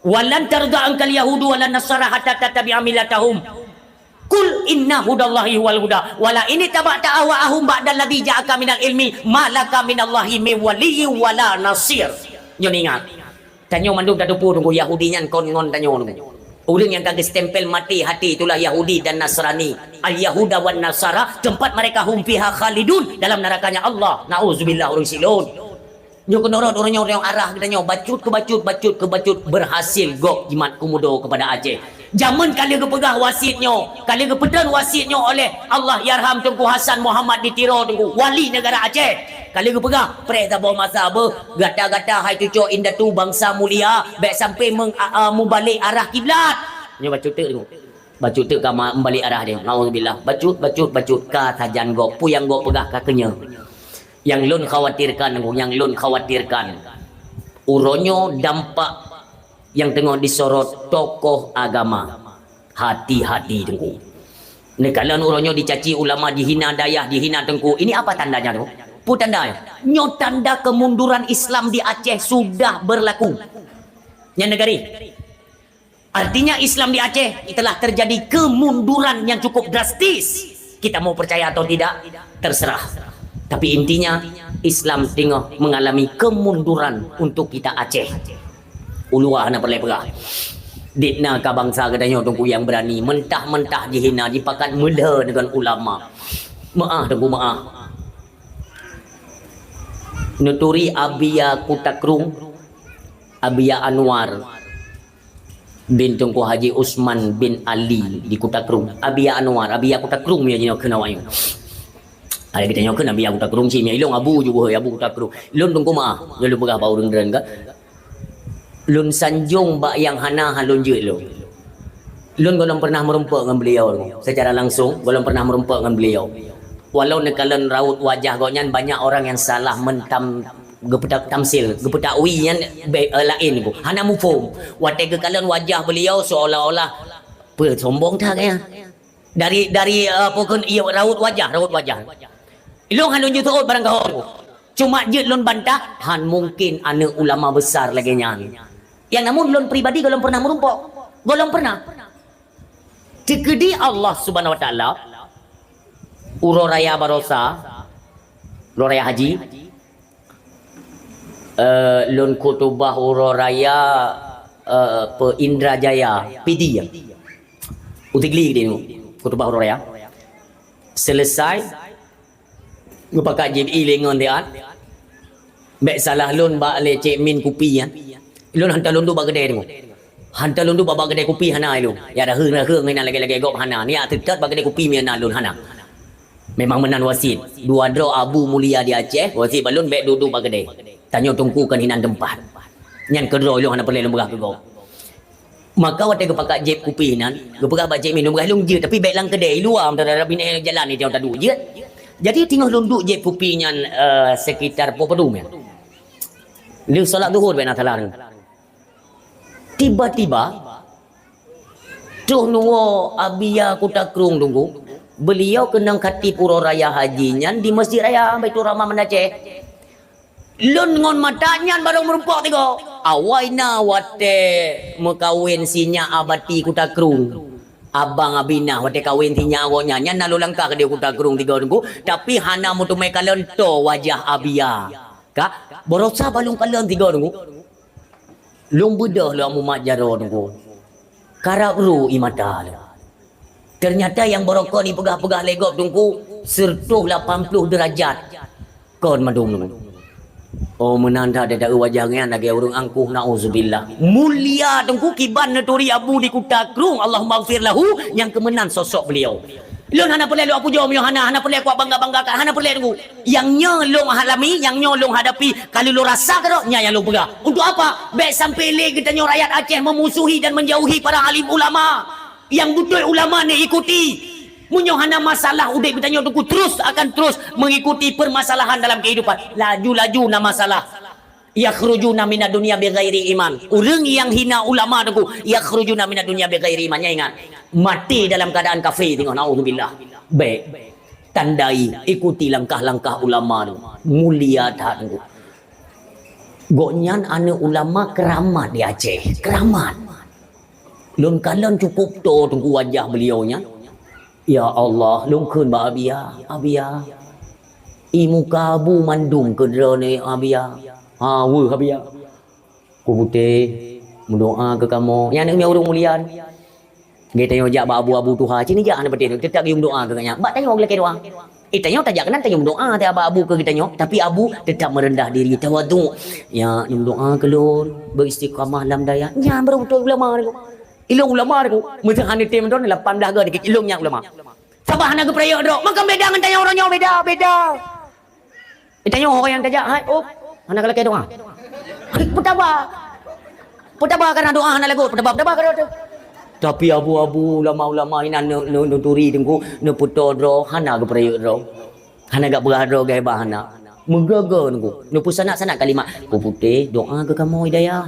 "Wa lan tarda ankal yahudu wa lan nasara hatta tattabi'a millatahum. Qul inna hudallahi huwal huda, wa la in ittaba'ta ahwa'ahum ba'dalladzi ja'aka minal ilmi ma laka minallahi min waliyyin wa la nasir." Nyoe ingat. Tanyoe mandum tateupeue Teungku, Yahudi nyan kon ngon tanyoe Teungku. Ureueng nyang ka geustempel maté hati itulah Yahudi dan Nasrani. Al-Yahuda wan Nasara, tempat mereka hum fiha khalidun, dalam nerakanya Allah. Nauzubillah ureueng silôn. Nyoe keunoe rot ureueng nyoe, ureueng arah geutanyoe bacut keu bacut, bacut keu bacut, berhasil gob jimat keumudo kepada Aceh. Jameun ka lheueh geupeugah wasiet nyoe, ka lheueh geupeutrön wasiet nyoe oleh Allahyarham Teungku Hasan Muhammad di Tiro Teungku, wali negara Aceh. Ka lheueh geupeugah, preh saboh masa beuh, gata-gata hai cucok indatu bansa mulia, bèk sampai meng-, a-, a-, mubalek arah kiblat. Nyoe bacut teuk Teungku. Bacut teuk ka ma-, mubalek arah dia. Nauzubillah. Bacut, bacut, bacut ka sajan gob. Peue nyang gob peugah ka keunyoe. Nyang lôn khawatirkan Teungku, nyang lôn khawatirkan. Uroe nyoe dampak nyang teungoh disorot tokoh agama. Hati-hati Teungku. Neukalon uroe nyoe dicaci ulama, dihina dayah, dihina Teungku. Ini apa tandanya Teungku? Peue tandanya? Nyoe tanda kemunduran Islam di Aceh sudah berlaku. Nyan neugari. Artinya Islam di Aceh telah terjadi kemunduran yang cukup drastis. Kita mau percaya atau tidak, terserah. Tapi intinya, Islam teungoh mengalami kemunduran untuk kita Aceh. Uluwa hana peureulèe peugah. Dit na ka bansa geutanyoe Teungku nyang beurani, mentah-mentah jihina, jipakat meulhö deungon ulama. Meu'ah Teungku, meu'ah. Neuturi Abiya Kutakrung, Abiya Anwar bin Teungku Haji Usman bin Ali di Kutakrung. Abiya Anwar, Abiya Kutakrung meunyoe jinoe kheun awaknyoe. Ada geutanyoe kheun Abiya Kutakrung cit, meunyoe ilôn Abu ju beuhôi, Abu Kutakrung. Lôn Teungku meu'ah, lôn peugah bak ureueng droen ka. Lôn sanjong bak nyang hana, han lôn jeuet lôn. Lôn gohlom pernah meurumpok ngon beliau, secara langsung gohlom pernah meurumpok ngon beliau. Walau neukalon raut wajah gobnyan, banyak orang yang salah mentam-, geupeutak-, tamsil, geupeutakwi nyan be-, eh, laén Teungku. Hana muphom. Watèe geukalon wajah beliau seolah-olah, peue sombong that gaya. Dari, dari, eh, apa kheun, iya, raut wajah, raut wajah. Ilôn hana lôn jeuet seuôt barang gaho. Cuma jeuet lôn bantah, han mungkin aneuk ulama besar lagée nyan. Nyang namun lôn pribadi gohlom pernah meurumpok. Gohlom pernah. Teukeudi Allah Subhanahu Wa Taala, uroe raya barosa, uroe raya haji, eh, lôn khutubah uroe raya, eh, pe Indra Jaya, Pidie. Utigli di nu, khutubah uroe raya. Selesai, geupakat jieb ie lé ngon diat. Bék salah lôn bak lé Cék Min kupi nyan. Lôn hantom lôn duek bak keudè teungoh. Hantom lôn duek bak, bak keudè kupi hana ilôn. Ya daheueng-daheueng inan lagée-lagée gob hana. Niat teutot bak keudè kupi meunan lôn hana. Memang meunan wasiet. Dua droe Abu Mulia di Aceh, wasiet bak lôn bék duek-duek bak keudè. Tanyoe teungku kon hinan teumpat. Nyan keudroe ilôn hana peureulée lôn peugah keu gob. Maka watée geupakat jieb kupi nan, geupeugah bak Cék Min, lôn peugah lôn jeuet, tapi bék lam keudè, i luwa, meutarap binéh jalan ni teuh taduek jeuet. Jadi teungoh lôn duek jieb kupi nyan, eh, sekitar poh padum nyan. Lheueh salat Zuhur bék na salah. Tiba-tiba, troh neuwoe Abiya Kuta Krueng teungku, beuliau keunong khatib uroe raya haji nyan di Masjid Raya Baiturrahman Banda Aceh. Lôn ngon mata nyan barô meurumpok tigoe. Awai na watée meukawen si nyak Abati Kuta Krueng. Abang Abinah watée kawen si nyak awaknyan, nyan na lôn langkah keudeh Kuta Krueng tigoe teungku, tapi hana meuteumé kalon toe wajah Abiya. Ka, barosa bak lôn kalon tigoe teungku. Lôn beudôh lôn mumat jaroe teungku. Karab ru ie mata lôn. Teunyata nyang barokon ipeugah-peugah lé gob teungku, siratoh lapan ploh deurajat. Kon mandum teungku. Oh, meunan that, that wajah nyan lagée ureuëng angkuh, nauzubillah. Mulia teungku kiban neuturi Abu di Kuta Krueng, Allahummaghfir lahu, nyang keu meunan sosok beuliau. Lôn hana peureulée lôn pujoe meunyoe hana, hana peureulée kuat bangga-banggakan, hana peureulée teungku. Nyang nyoe lôn alami, nyang nyoe lôn hadapi, ka lheueh lôn rasa keudroe, nyan nyang lôn peugah. Untuk apa? Bék sampai lé geutanyoe rakyat Aceh memusuhi dan menjauhi para alim ulama. Nyang beutôi ulama neuikuti. Meunyoe hana masalah udeb geutanyoe teungku terus akan terus mengikuti permasalahan dalam kehidupan. Laju-laju na masalah. Yakhrujuna minad dunya bighairi iman. Ureuëng nyang hina ulama teungku, yakhrujuna minad dunya bighairi iman. Nyan ingat, maté dalam keadaan kafé teungoh, naudzubillah. Bék. Tandai, ikuti langkah-langkah ulama teungku. Mulia that teungku. Gobnyan aneuk ulama keramat di Aceh. Keramat. Lôn kalon cukup toe teungku wajah beuliau nyan. Ya Allah, lôn kheun bak Abiya, "Abiya, ie muka Abu mandum keu droeneuh, Abiya." "Ha, weueh, Abiya." "Ku putéh, meudoá keu kamoe." Nyan aneuk miet ureuëng mulia. Geutanyoe jak bak abu-abu tuha, cit neujak hana patéh, teutap geuyue meudoá keu gobnyan. Bak tanyoe geulakée doá. Eh, tanyoe tajak keunan tanyoe meudoá teuh bak abu keu geutanyoe, tapi abu teutap meureundah diri, tawadhu. "Ya, neumeudoá keu lôn, beu istiqamah lam dayah." Nyan baru beutôi ulama nyoe. Ilôn ulama nyoe. Meuseu hana tem droe lapan blah goe dikit ilôn nyan ulama. Saban hana geupeurayeuk droe. Maka beda ngon tanyoe uroe nyoe, beda, beda. Eh, tanyoe ureuëng nyang tajak, hai, oh, hana geulakée doá. Peutaba. Peutaba karena doá hana lagot, peutaba, peutaba karena tu. Tapi abu-abu ulama-ulama inan neu-, neu-, neuturi teungku, neupeutoe droe, hana geupeurayeuk droe. Hana geupeugah droe geuba hana. Meugaga teungku, neupeusanak-sanak kalimat. "Ku putéh, doá keu kamoe hidayah."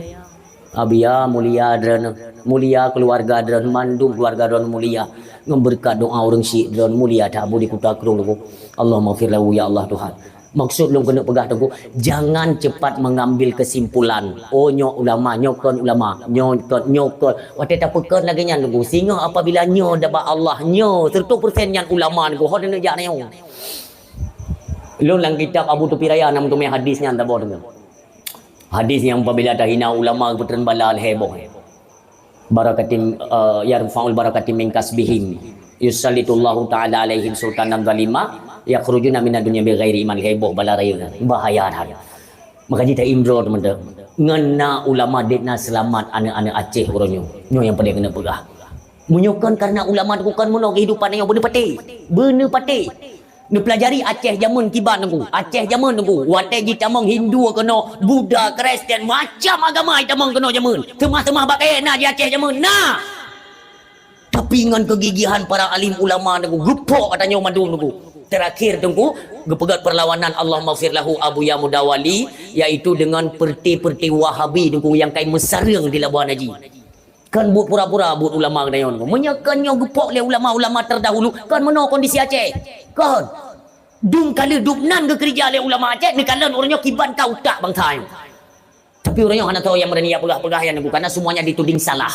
Abiya, mulia droeneuh, mulia keuluwarga droeneuh, mandum keuluwarga droeneuh mulia. Ngon beureukat doá ureuëng syik droeneuh mulia that Abu di Kuta Krueng teungku. Allahummaghfir lahu ya Allah Tuhan. Maksud lôn keuneuk peugah teungku, jangan cepat mengambil kesimpulan, "Oh, nyoe ulama, nyoe kon ulama, nyoe kon, nyoe kon." Watée tapeukon lagée nyan teungku, singoh apabila nyoe dabah Allah, nyoe seratus persen nyan ulama teungku, ho neujak nyoe. Lôn lam kitab Abu Tupi Raya na meuteumé hadis nyan tabôh teungku. Hadis nyang apabila tahina ulama geupeutrön bala lhée boh. Barakatim, eh, yarfa'ul barakatim min kasbihim. Yusallitullahu ta'ala alaihim sultanan zalima. Yakhrujuna minad dunya bighairi iman, lhée boh bala rayeuk. Bahaya that. Maka jih taimdro teman-teman. Ngon na ulama dek na seulamat aneuk-aneuk Aceh uroe nyoe. Nyoe nyang paleng keuneuk peugah. Meunyoe kon karena ulama teungku kon meunoe kehidupan nyoe beuneupaté. Beuneupaté. Neupeulajari Aceh jameun kiban teungku. Aceh jameun teungku. Watée jitamong Hindu keunoe, Buddha, Kristen, macam agama jitamong keunoe jameun. Teuma-teuma bak kayée na di Aceh jameun. Na! Tapi ngon keugigihan para alim ulama teungku, geupok ata nyoe mandum teungku. Terakhir teungku, geupeugét perlawanan Allahummaghfir lahu Abuya Mudawali, yaitu dengan perti-perti Wahabi teungku nyang kai meusareueng di Labuhan Haji. Kon buet pura-pura buet ulama geutanyoe. Meunyoe kon nyoe geupok lé ulama-ulama terdahulu, kon meunoe kondisi Aceh. Kon. Dum ka lheueh dum nan geukeurija lé ulama Aceh, neukalon ureuëng nyoe kiban ka utak bansa nyoe. Tapi ureuëng nyoe hana tho nyang beurani jak peugah-peugah nyan Teungku, karena semuanya dituding salah.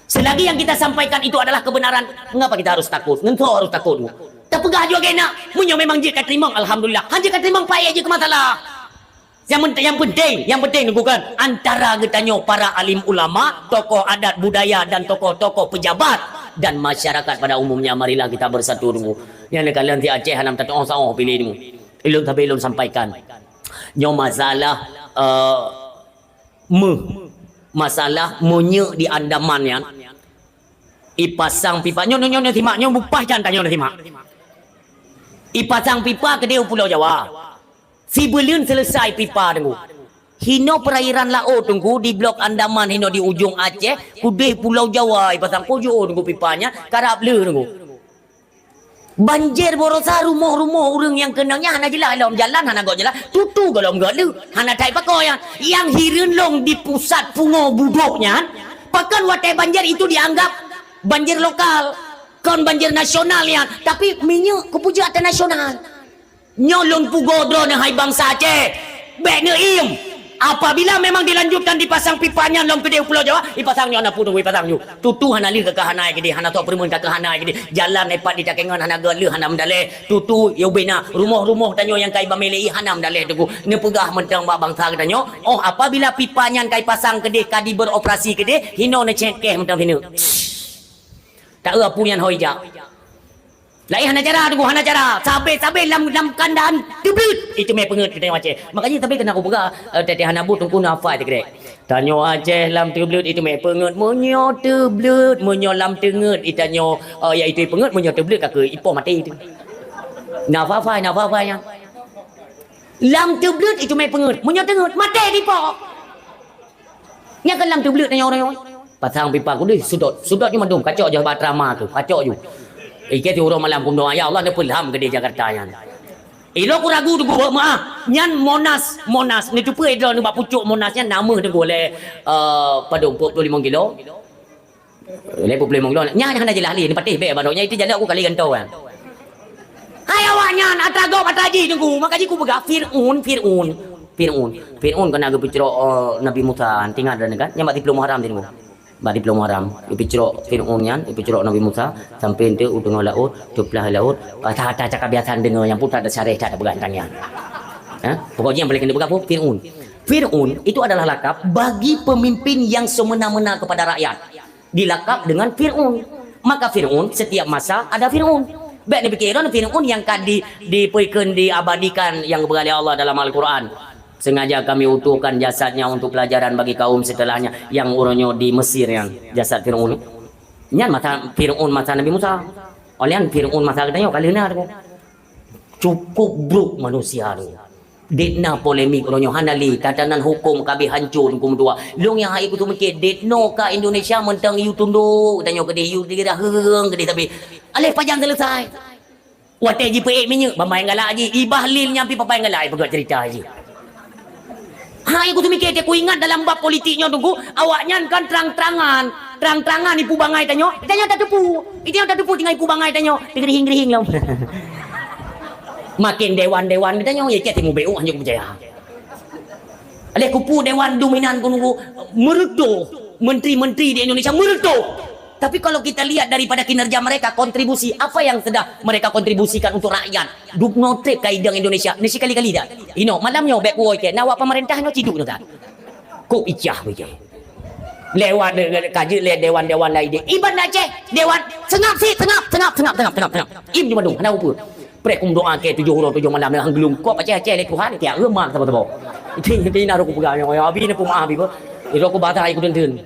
Selagi yang kita sampaikan itu adalah kebenaran, mengapa kita harus takut? Ngon soe harus takut? Tapeugah jua keunan, meunyoe memang jeuet ka teurimong, alhamdulillah. Hana jeuet ka teurimong, payah jeuet keu masalah. Yang pen-, yang penting, yang penting Teungku kan, antara geutanyoe para alim ulama, tokoh adat budaya dan tokoh-tokoh pejabat dan masyarakat pada umumnya, marilah kita bersatu Teungku. Nyang neukalon si Aceh hana tatuoh saoh piléh Teungku. Ilôn tapi ilôn sampaikan. Nyoe masalah, eh, meuh. Masalah minyeuk di Andaman nyan. Ipasang pipa. Nyoe, nyoe, nyoe, nyoe simak. Nyoe bupah jan tanyoe simak. Ipasang pipa keudeh u Pulo Jawa. Sibuleuen selesai pipa Teungku. Hinoe perairan laôt Teungku, di Blok Andaman hinoe di ujong Aceh, keudeh Pulo Jawa ipasang. Peue jeuet Teungku pipa nyan, karab le Teungku. Banjir baroesa rumoh-rumoh ureuëng nyang keunong nyan hana jeulaih lom jalan, hana göt jalan. Tutu gohlom göt le, hana that pakon nyan. Nyang hireuen lom di pusat pungo budôk nyan, pakon watée banjir itu dianggap banjir lokal, kon banjir nasional nyan, tapi minyeuk keupeue jeuet ateueh nasional. Nyoe lôn pugoe droeneuh hai bansa Aceh, bék neuiem. Apabila memang dilanjutkan dipasang pipa nyan lom keudeh u Pulo Jawa, ipasang nyoe na pun ipasang nyoe. Tutu hana lheueh ka keuhanai keudeh, hana soe peureumeun ka keuhanai keudeh. Jalan ipat di takengon hana göt lheueh hana meudaleh. Tutu yubena rumoh-rumoh tanyoe nyang kai bamé lé hana meudaleh Teungku. Neupeugah mantong bak bansa geutanyoe, oh apabila pipa nyan kai pasang keudeh ka diberoperasi keudeh, hinoe neucekeh mantong sineuk. Tak eu apui nyan hôi jak. Laén hana cara Teungku, hana cara. Sabé-sabé lam, lam kandaan teubleuet. Itu mé peungeuet kita macam. Makanya sabé kena aku peugah, eh, tete hana buet Teungku nafai tegrek. Tanyoe Aceh lam teubleuet itu mé peungeuet. Meunyoe teubleuet, meunyoe lam teungeut, itanyoe, eh, iaitu peungeuet, meunyoe teubleuet ka keu ipo maté itu. Nafai, nafai yang. Lam teubleuet itu mé peungeuet. Meunyoe teungeut, maté di po. Nyang keulam teubleuet tanyoe ureuëng nyoe. Pasang pipa kudeh, sudot. Sudot nyoe mandum, kacok joh bak trama tu, kacok ju. Iké ti uroe malam kumdoa, ya Allah, neupeulham keudeh Jakarta nyan. Ilok ku ragu tu gubuk meuah. Nyan Monas, Monas. Neuteupeue droe nibak pucok Monas nyan, na meuh teungku lé, eh, padum, peuet ploh limong kilo. Lé peuet ploh limong kilo. Nyan hana jeulaih lé, neupatéh bék baroe nyan itu jalok ku kali gantoe kan. Hai awaknyan, atra gob atra jih Teungku. Maka jih kupeugah Fir'aun, Fir'aun, Fir'aun. Fir'aun keunan geupeucrok, eh, Nabi Musa, ingat droeneuh kan? Nyan bak siplôh Muharram Teungku. Bak siplôh Muharram. Geupeucrok Fir'aun nyan, geupeucrok Nabi Musa, sampai enteuk u teungoh laôt, teuplah laôt. Ata-ata cakap biasa deungoe nyang putat da syarah that peugah tang nyan. Ha? Pokok jih nyang paléng keuneuk peugah peue? Fir'aun. Fir'aun itu adalah lakap bagi pemimpin yang semena-mena kepada rakyat. Dilakap dengan Fir'aun. Maka Fir'aun, setiap masa ada Fir'aun. Bék neupike droe Fir'aun nyang ka di, dipeukon, diabadikan nyang geupeugah lé Allah dalam Al-Quran. Sengaja Kami utuhkan jasadnya untuk pelajaran bagi kaum setelahnya nyang uroe nyoe di Mesir nyan, jasad Fir'aun. Nyan masa Fir'aun masa Nabi Musa. Oleh nyan Fir'aun masa geutanyoe ka lheueh na tu. Cukup brok manusia tu. Dek na polemik uroe nyoe hana lé, tatanan huköm ka habéh hancô Teungku meutuah. Lôn nyang hai kutu mikir, dek noe ka Indonesia mantong yue tundok, tanyoe keudeh yue dira heueng keudeh tapi. Aléh pajan selesai. Watée jipeuék minyeuk, bambai galak jih, i Bahlil nyan pi papai galak, ipeugah cerita jih. Hai kutu mikir, teuku ingat dalam bab politik nyoe Teungku, awaknyan kan trang-trangan. Trang-trangan ipu bangai tanyoe, tanyoe tateupeue. Itanyoe tateupeue tinggai ipu bangai tanyoe, teugeurihing-geurihing lom. Makin dewan-dewan geutanyoe, ya, cit timu beuk hanyok peucaya. Lé kupu dewan dominan ku nunggu meureutoh, menteri-menteri di Indonesia meureutoh. Tapi kalau kita lihat daripada kinerja mereka, kontribusi apa yang sudah mereka kontribusikan untuk rakyat? Dubnoe trip ka idong Indonesia, ni sikali-kali dah. Ino, malam nyoe bék kuwoe ke, na awak pemerintah nyoe ciduk nyoe dah. Kok icah bejai. Lewat de-, de-, ka jeuet lé dewan-dewan laén deh. Iban Aceh, dewan, seungab sit, seungab, seungab. Im cuma dong, hana upeue. Preh kum doa ke tujoh uroe tujoh malam, hang geulungkop Aceh-Aceh lé Tuhan, tiak reuma saboh-saboh. Itu, itu ina aku peugah, ya, abi ni pun maaf, ibu. Itu aku bata aku teun-teun.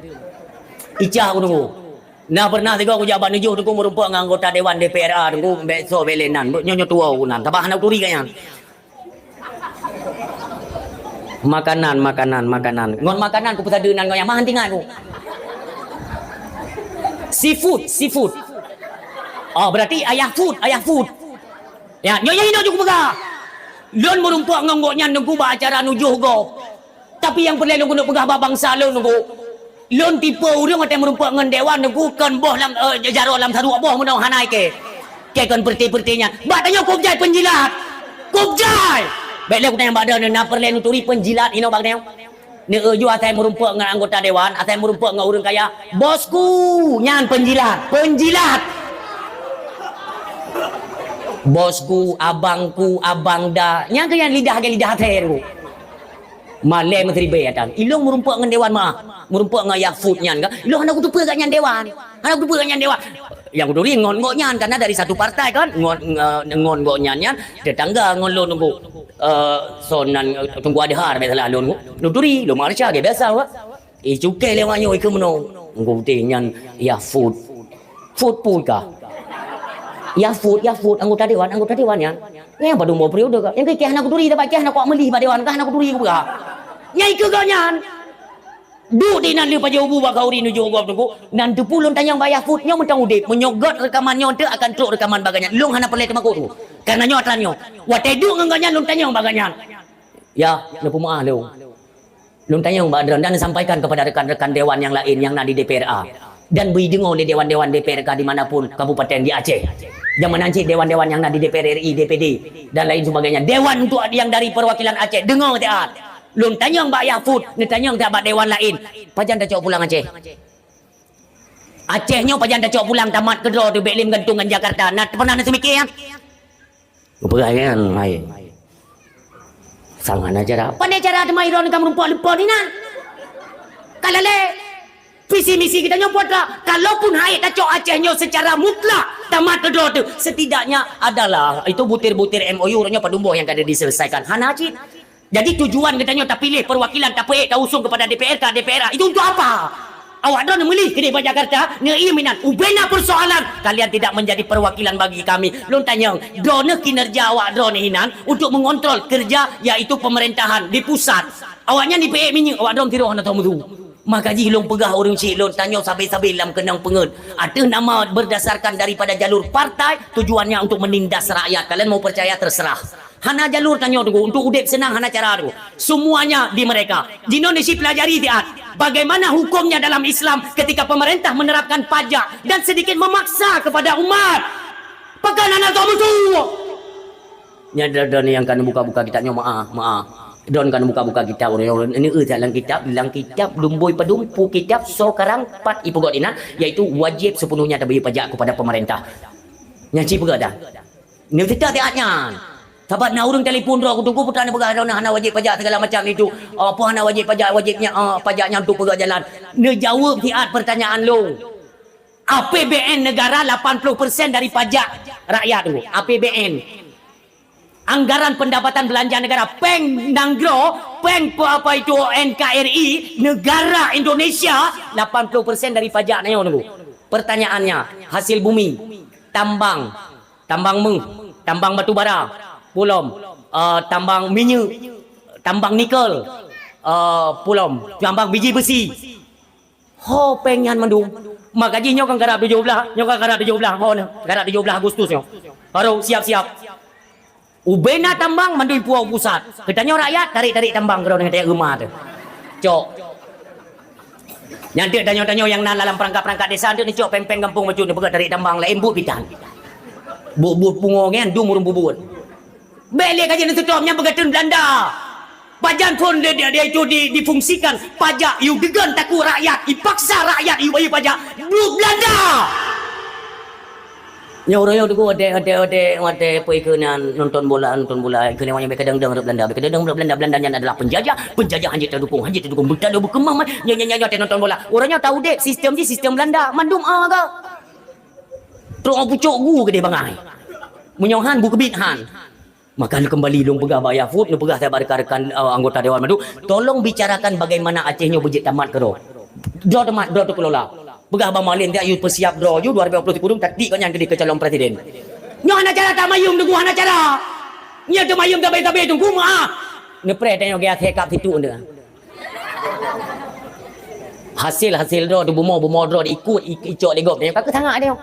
Icah aku tunggu. Nah, pernah tiga aku jabat nujoh tunggu meureumpok ngon anggota dewan D P R A tunggu, besok belenan. Nyoe-nyoe tua aku nan. Tabah hana uturi kat nyan. Makanan, makanan, makanan. Ngon makanan ku peusadu nan ngon nyang mahan tinggai ku. Seafood, seafood. Oh, berarti ayah food, ayah food. Ya, nyoe nyang inong jeuet kupeugah. Lôn meurumpok ngon gobnyan teungku bak acara nujoh gob. Tapi nyang peureulée lôn keuneuk peugah bak bansa lôn teungku. Lôn tipe ureuëng watée meurumpok ngon dewan teungku kon boh lam, eh, jaroe lam saruek boh meunoe hana ikée. Ikée kon peureute-peureute nyan. Bak tanyoe kok jai peunjilat. Kop jai! Bèk lé kutanyong bak droeneuh, na peureulèe neuturi peunjilat inoe bak droeneuh? Neueu ju asai meurumpok ngon anggota dewan, asai meurumpok ngon ureueng kaya. Bosku, nyan peunjilat, peunjilat. Bosku, abangku, abang da. Nyan keuh nyan lidah lagèe lidah asèe tu. Malèe meusiribèe atan. Ilôn meurumpok ngon dewan meuah. Meurumpok ngon Yahfud nyan kan. Ilôn hana kuteupeue gobnyan dewan. Hana kuteupeue gobnyan dewan. Nyang kuturi ngon gobnyan, karena dari satu partai kan. Ngon, ngon, ngon gobnyan nyan tetangga ngon lôn nunggu. Eh, son nan, eh, Teungku Adhar biasalah lôn nunggu. Lôn turi, lôn malaysia ge biasa wak. Eh, cukai lewat nyoe ke meunoe. Nunggu putih nyan Yahfud. Food pun kah? Ya food, ya food, anggota dewan, anggota dewan nyan. Nyang padum boh periode kah? Nyang keu hana kuturi, tapi hana kuat meulih bak dewan kah, hana kuturi kupeugah. Nyang ikeu gobnyan. Duek di nan lheueh pajoh bu bak khauri nuju gob teungku. Nan teupeu lôn tanyong bak ya food, nyoe mantong udeb. Meunyoe göt reukaman nyoe teuk akan trok reukaman bak gobnyan. Lôn hana peureulèe teumakot teungku. Karena nyoe atra nyoe. Watèe duek ngon gobnyan lôn tanyong bak gobnyan. Ya, neupeumeu'ah lôn. Lôn tanyong bak droen dan sampaikan kepada rekan-rekan dewan nyang laén nyang na di D P R A dan bri deungoe lé dewan-dewan D P R K di mana pun kabupaten di Aceh. Dan meunan cit dewan-dewan nyang na di D P R R I, D P D dan lain sebagainya. Dewan untuk yang dari perwakilan Aceh, deungoe siat. Lôn tanyong bak Yahfud, neutanyong siat bak dewan laén. Pajan tacok pulang Aceh? Aceh nyoe pajan tacok pulang tamat keudroe teubèk lé meugantung ngon Jakarta. Na pernah neuseumiké nyan? Geupeugah nyan, hai. Sang hana cara. Pandai cara teuma droeneuh ka meurumpok lumpah inan. Ka lalé. Visi misi geutanyoe buat dah. Kalaupun hai tacok Aceh nyoe secara mutlak tamat keudroe teuh, setidaknya adalah itu butir-butir M O U nyoe padum boh nyang ka diselesaikan. Hana cit. Jadi tujuan geutanyoe tapiléh perwakilan tapeuék tausung kepada D P R K, D P R A itu untuk apa? Awak droeneuh meulih keudéh bak Jakarta, ngon ié meunan. Ubena persoalan, kalian tidak menjadi perwakilan bagi kami. Lôn tanyong, droeneuh kinerja awak droeneuh inan untuk mengontrol kerja, yaitu pemerintahan di pusat. Awaknyan dipeuék minyeuk, awak droeneuh tiroh hana tahu meusu. Maka jih lôn peugah ureueng syik lôn, tanyoe sabe-sabe lam keunong peungeuet. Ateueh nama berdasarkan daripada jalur partai, tujuannya untuk menindas rakyat. Kalian mau percaya, terserah. Hana jalur tanyoe teungku, untuk udép seunang hana cara teungku. Semuanya di mereka. Jinoe neusi pelajari siat. Bagaimana hukumnya dalam Islam ketika pemerintah menerapkan pajak dan sedikit memaksa kepada umat? Pakon hana tau meusu? Nyan droe-droe nyang ka neubuka-buka kitab nyoe, meu'ah, meu'ah. Droen ka neubuka-buka kitab, ureueng nyoe neueu that lam kitab, lam kitab lumboi padum pu kitab soe karang pat ipeugöt inan, yaitu wajib sepenuhnya tabri pajak kepada pemerintah. Nyan cit peugah dah. Nyoe teuka siat nyan. Sabab na ureueng telepon droe, "Teungku, peue ta neupeugah droeneuh hana wajéb pajak segala macam itu? Oh, peue hana wajéb pajak, wajébnya, eh, pajaknya untuk peugöt jalan." Neujaweueb siat pertanyaan lôn. A P B N negara lapan puluh persen dari pajak rakyat tu. A P B N. Anggaran pendapatan belanja negara, péng nanggroe, péng pe-, apa itu, N K R I, negara Indonesia, lapan puluh persen dari pajak nyoe teungku. Pertanyaannya, hasil bumi, tambang, tambang meuh, tambang batu bara, pulom, eh, tambang minyeuk, tambang nikel, eh, pulom, tambang biji besi. Ho péng nyan mandum. Maka jih nyoe kan karab tujoh blaih, nyoe kan karab tujoh blaih, ho nyoe, karab tujoh blaih Agustus nyoe. Baru siap-siap. Ubena tambang mandum puwoe pusat. Geutanyoe rakyat tarék-tarék tambang keudroe deungon tajak keumah teuh. Cok. Nyan teuk tanyoe-tanyoe nyang na lam perangkat-perangkat desa teuk neucok péng-péng gampông bacut neupeugah tarék tambang laén buet bitan. Buet-buet pungo nyan dum ureueng bubuet. Bèk lé ka jeuet neuseutôt nyang beugeutreun Belanda. Pajan phon di, di, di, itu di, difungsikan pajak, yue geugon takue rakyat, ipaksa rakyat yue bayeue pajak. Buet Belanda! Nyoe uroe nyoe teungku watèe, watèe, watèe, watèe peue keunan nonton bola, nonton bola, keunan nyang bèk kadang-kadang rot Belanda, bèk kadang-kadang rot Belanda, Belanda nyan adalah penjajah, penjajah hanjeuet tadukong, hanjeuet tadukong, beutalo beukeumang, nyan, nyan, nyan, watèe nonton bola. Uroe nyoe ta udép sistem jih, sistem Belanda, mandum a ga. Trok pucok gu keudéh bangai. Meunyoe han, bukeubiet han. Maka neukeumbali lôn peugah bak Yafut, neupeugah sabe rekan-rekan, eh, anggota dewan mandum, tolong bicarakan bagaimana Aceh nyoe beujeuet tamat keudroe. Droe tamat, droe teukelola. Peugah bak Mualem, "Dak yue peusiap droe ju dua ribu dua puluh sikureueng, tatik keu nyan keudéh keu calon presiden." Nyoe hana cara tamayum teungku, hana cara. Nyoe teumayum tabe-tabe teungku meu'ah. Neupreh tanyoe gaya sekap situ ende. Hasil-hasil droe teuh bumoe-bumoe droe teuh ikot, ik-, icok lé gob, tanyoe ka keusangat tanyoe.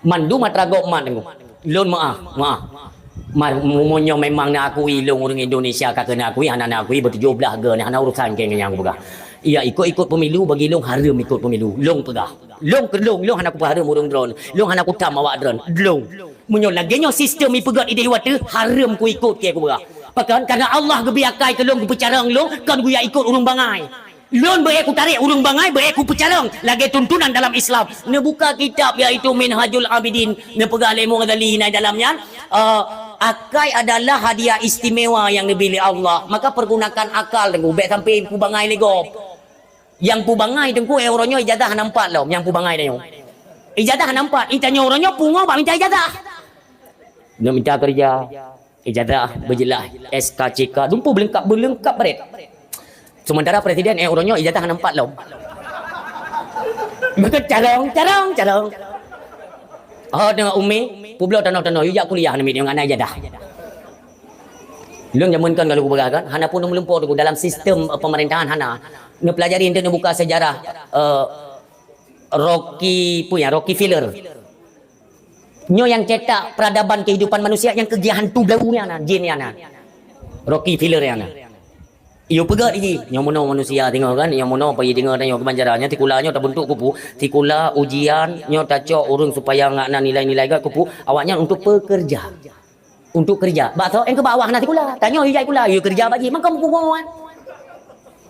Mandum atra gob mat teungku. Lôn meu'ah, meu'ah. Ma-, mu-, meunyoe memang neuakui lôn ureueng Indonesia ka keuneuk akui, hana neuakui, beutujoh blaih goe, hana urusan keu nyang kupeugah. Iya, ikot-ikot pemilu bagi lôn hareuem ikot pemilu. Lôn peugah. Lôn keu lôn, lôn hana kupeue hareuem ureueng droe. Lôn hana kutam awak droe. Lôn. Meunyoe lagée nyoe sistem ipeugét ideh watée, hareuem kuikot keu kubeurah. Pakon? Karena Allah geubri akai keu lôn, geupeucarông lôn, kon kujak ikot ureuëng bangai. Lôn beu-ék kutarek ureuëng bangai, beu-ék kupeucarông lagée tuntunan dalam Islam. Neubuka kitab, yaitu Minhajul Abidin, neupeugah lé Imam Ghazali na dalam nyan, eh, akai adalah hadiah istimewa yang dibri lé Allah. Maka pergunakan akal, Teungku, bék sampai kubangai lé gob. Nyang peubangai Teungku, eh, uroe nyoe ijazah hana meupat lom, nyang peubangai tanyoe. Ijazah hana meupat, i tanyoe uroe nyoe pungo bak minta ijazah. Nak minta kerja, ijazah beujeulaih, S K C K, dumpeue beulengkap, beulengkap baret. Sementara presiden, eh, uroe nyoe ijazah hana meupat lom. Maka carông, carông, carông. Oh, deungon umi, peubloe tanoh-tanoh, yue jak kuliah namiet nyoe ngon ijazah. Lôn jameun kon ka lôn peugah kan, hana pun meulumpoe Teungku dalam sistem, eh, pemerintahan hana. Neupeulajari enteuk neubuka sejarah, eh, Rocky, peue nyan, Rocky Filler. Nyoe nyang cetak peradaban kehidupan manusia nyang keu hantu blau nyan na, jin nyan na. Rocky Filler nyan na. Yue peugét jih, nyoe meunoe manusia singoh kan, nyoe meunoe payah deungoe tanyoe keubanjaran, nyan sikula nyoe tabentuk keupeue, sikula ujian nyoe tacok ureuëng supaya ngak na nilai-nilai gét keupeue, awaknyan untuk pekerja. Untuk kerja. Bak soe, eh, keu bak awak hana sikula. Tanyoe yue jai sikula, yue kerja bak jih. Mangkong pungo, eh.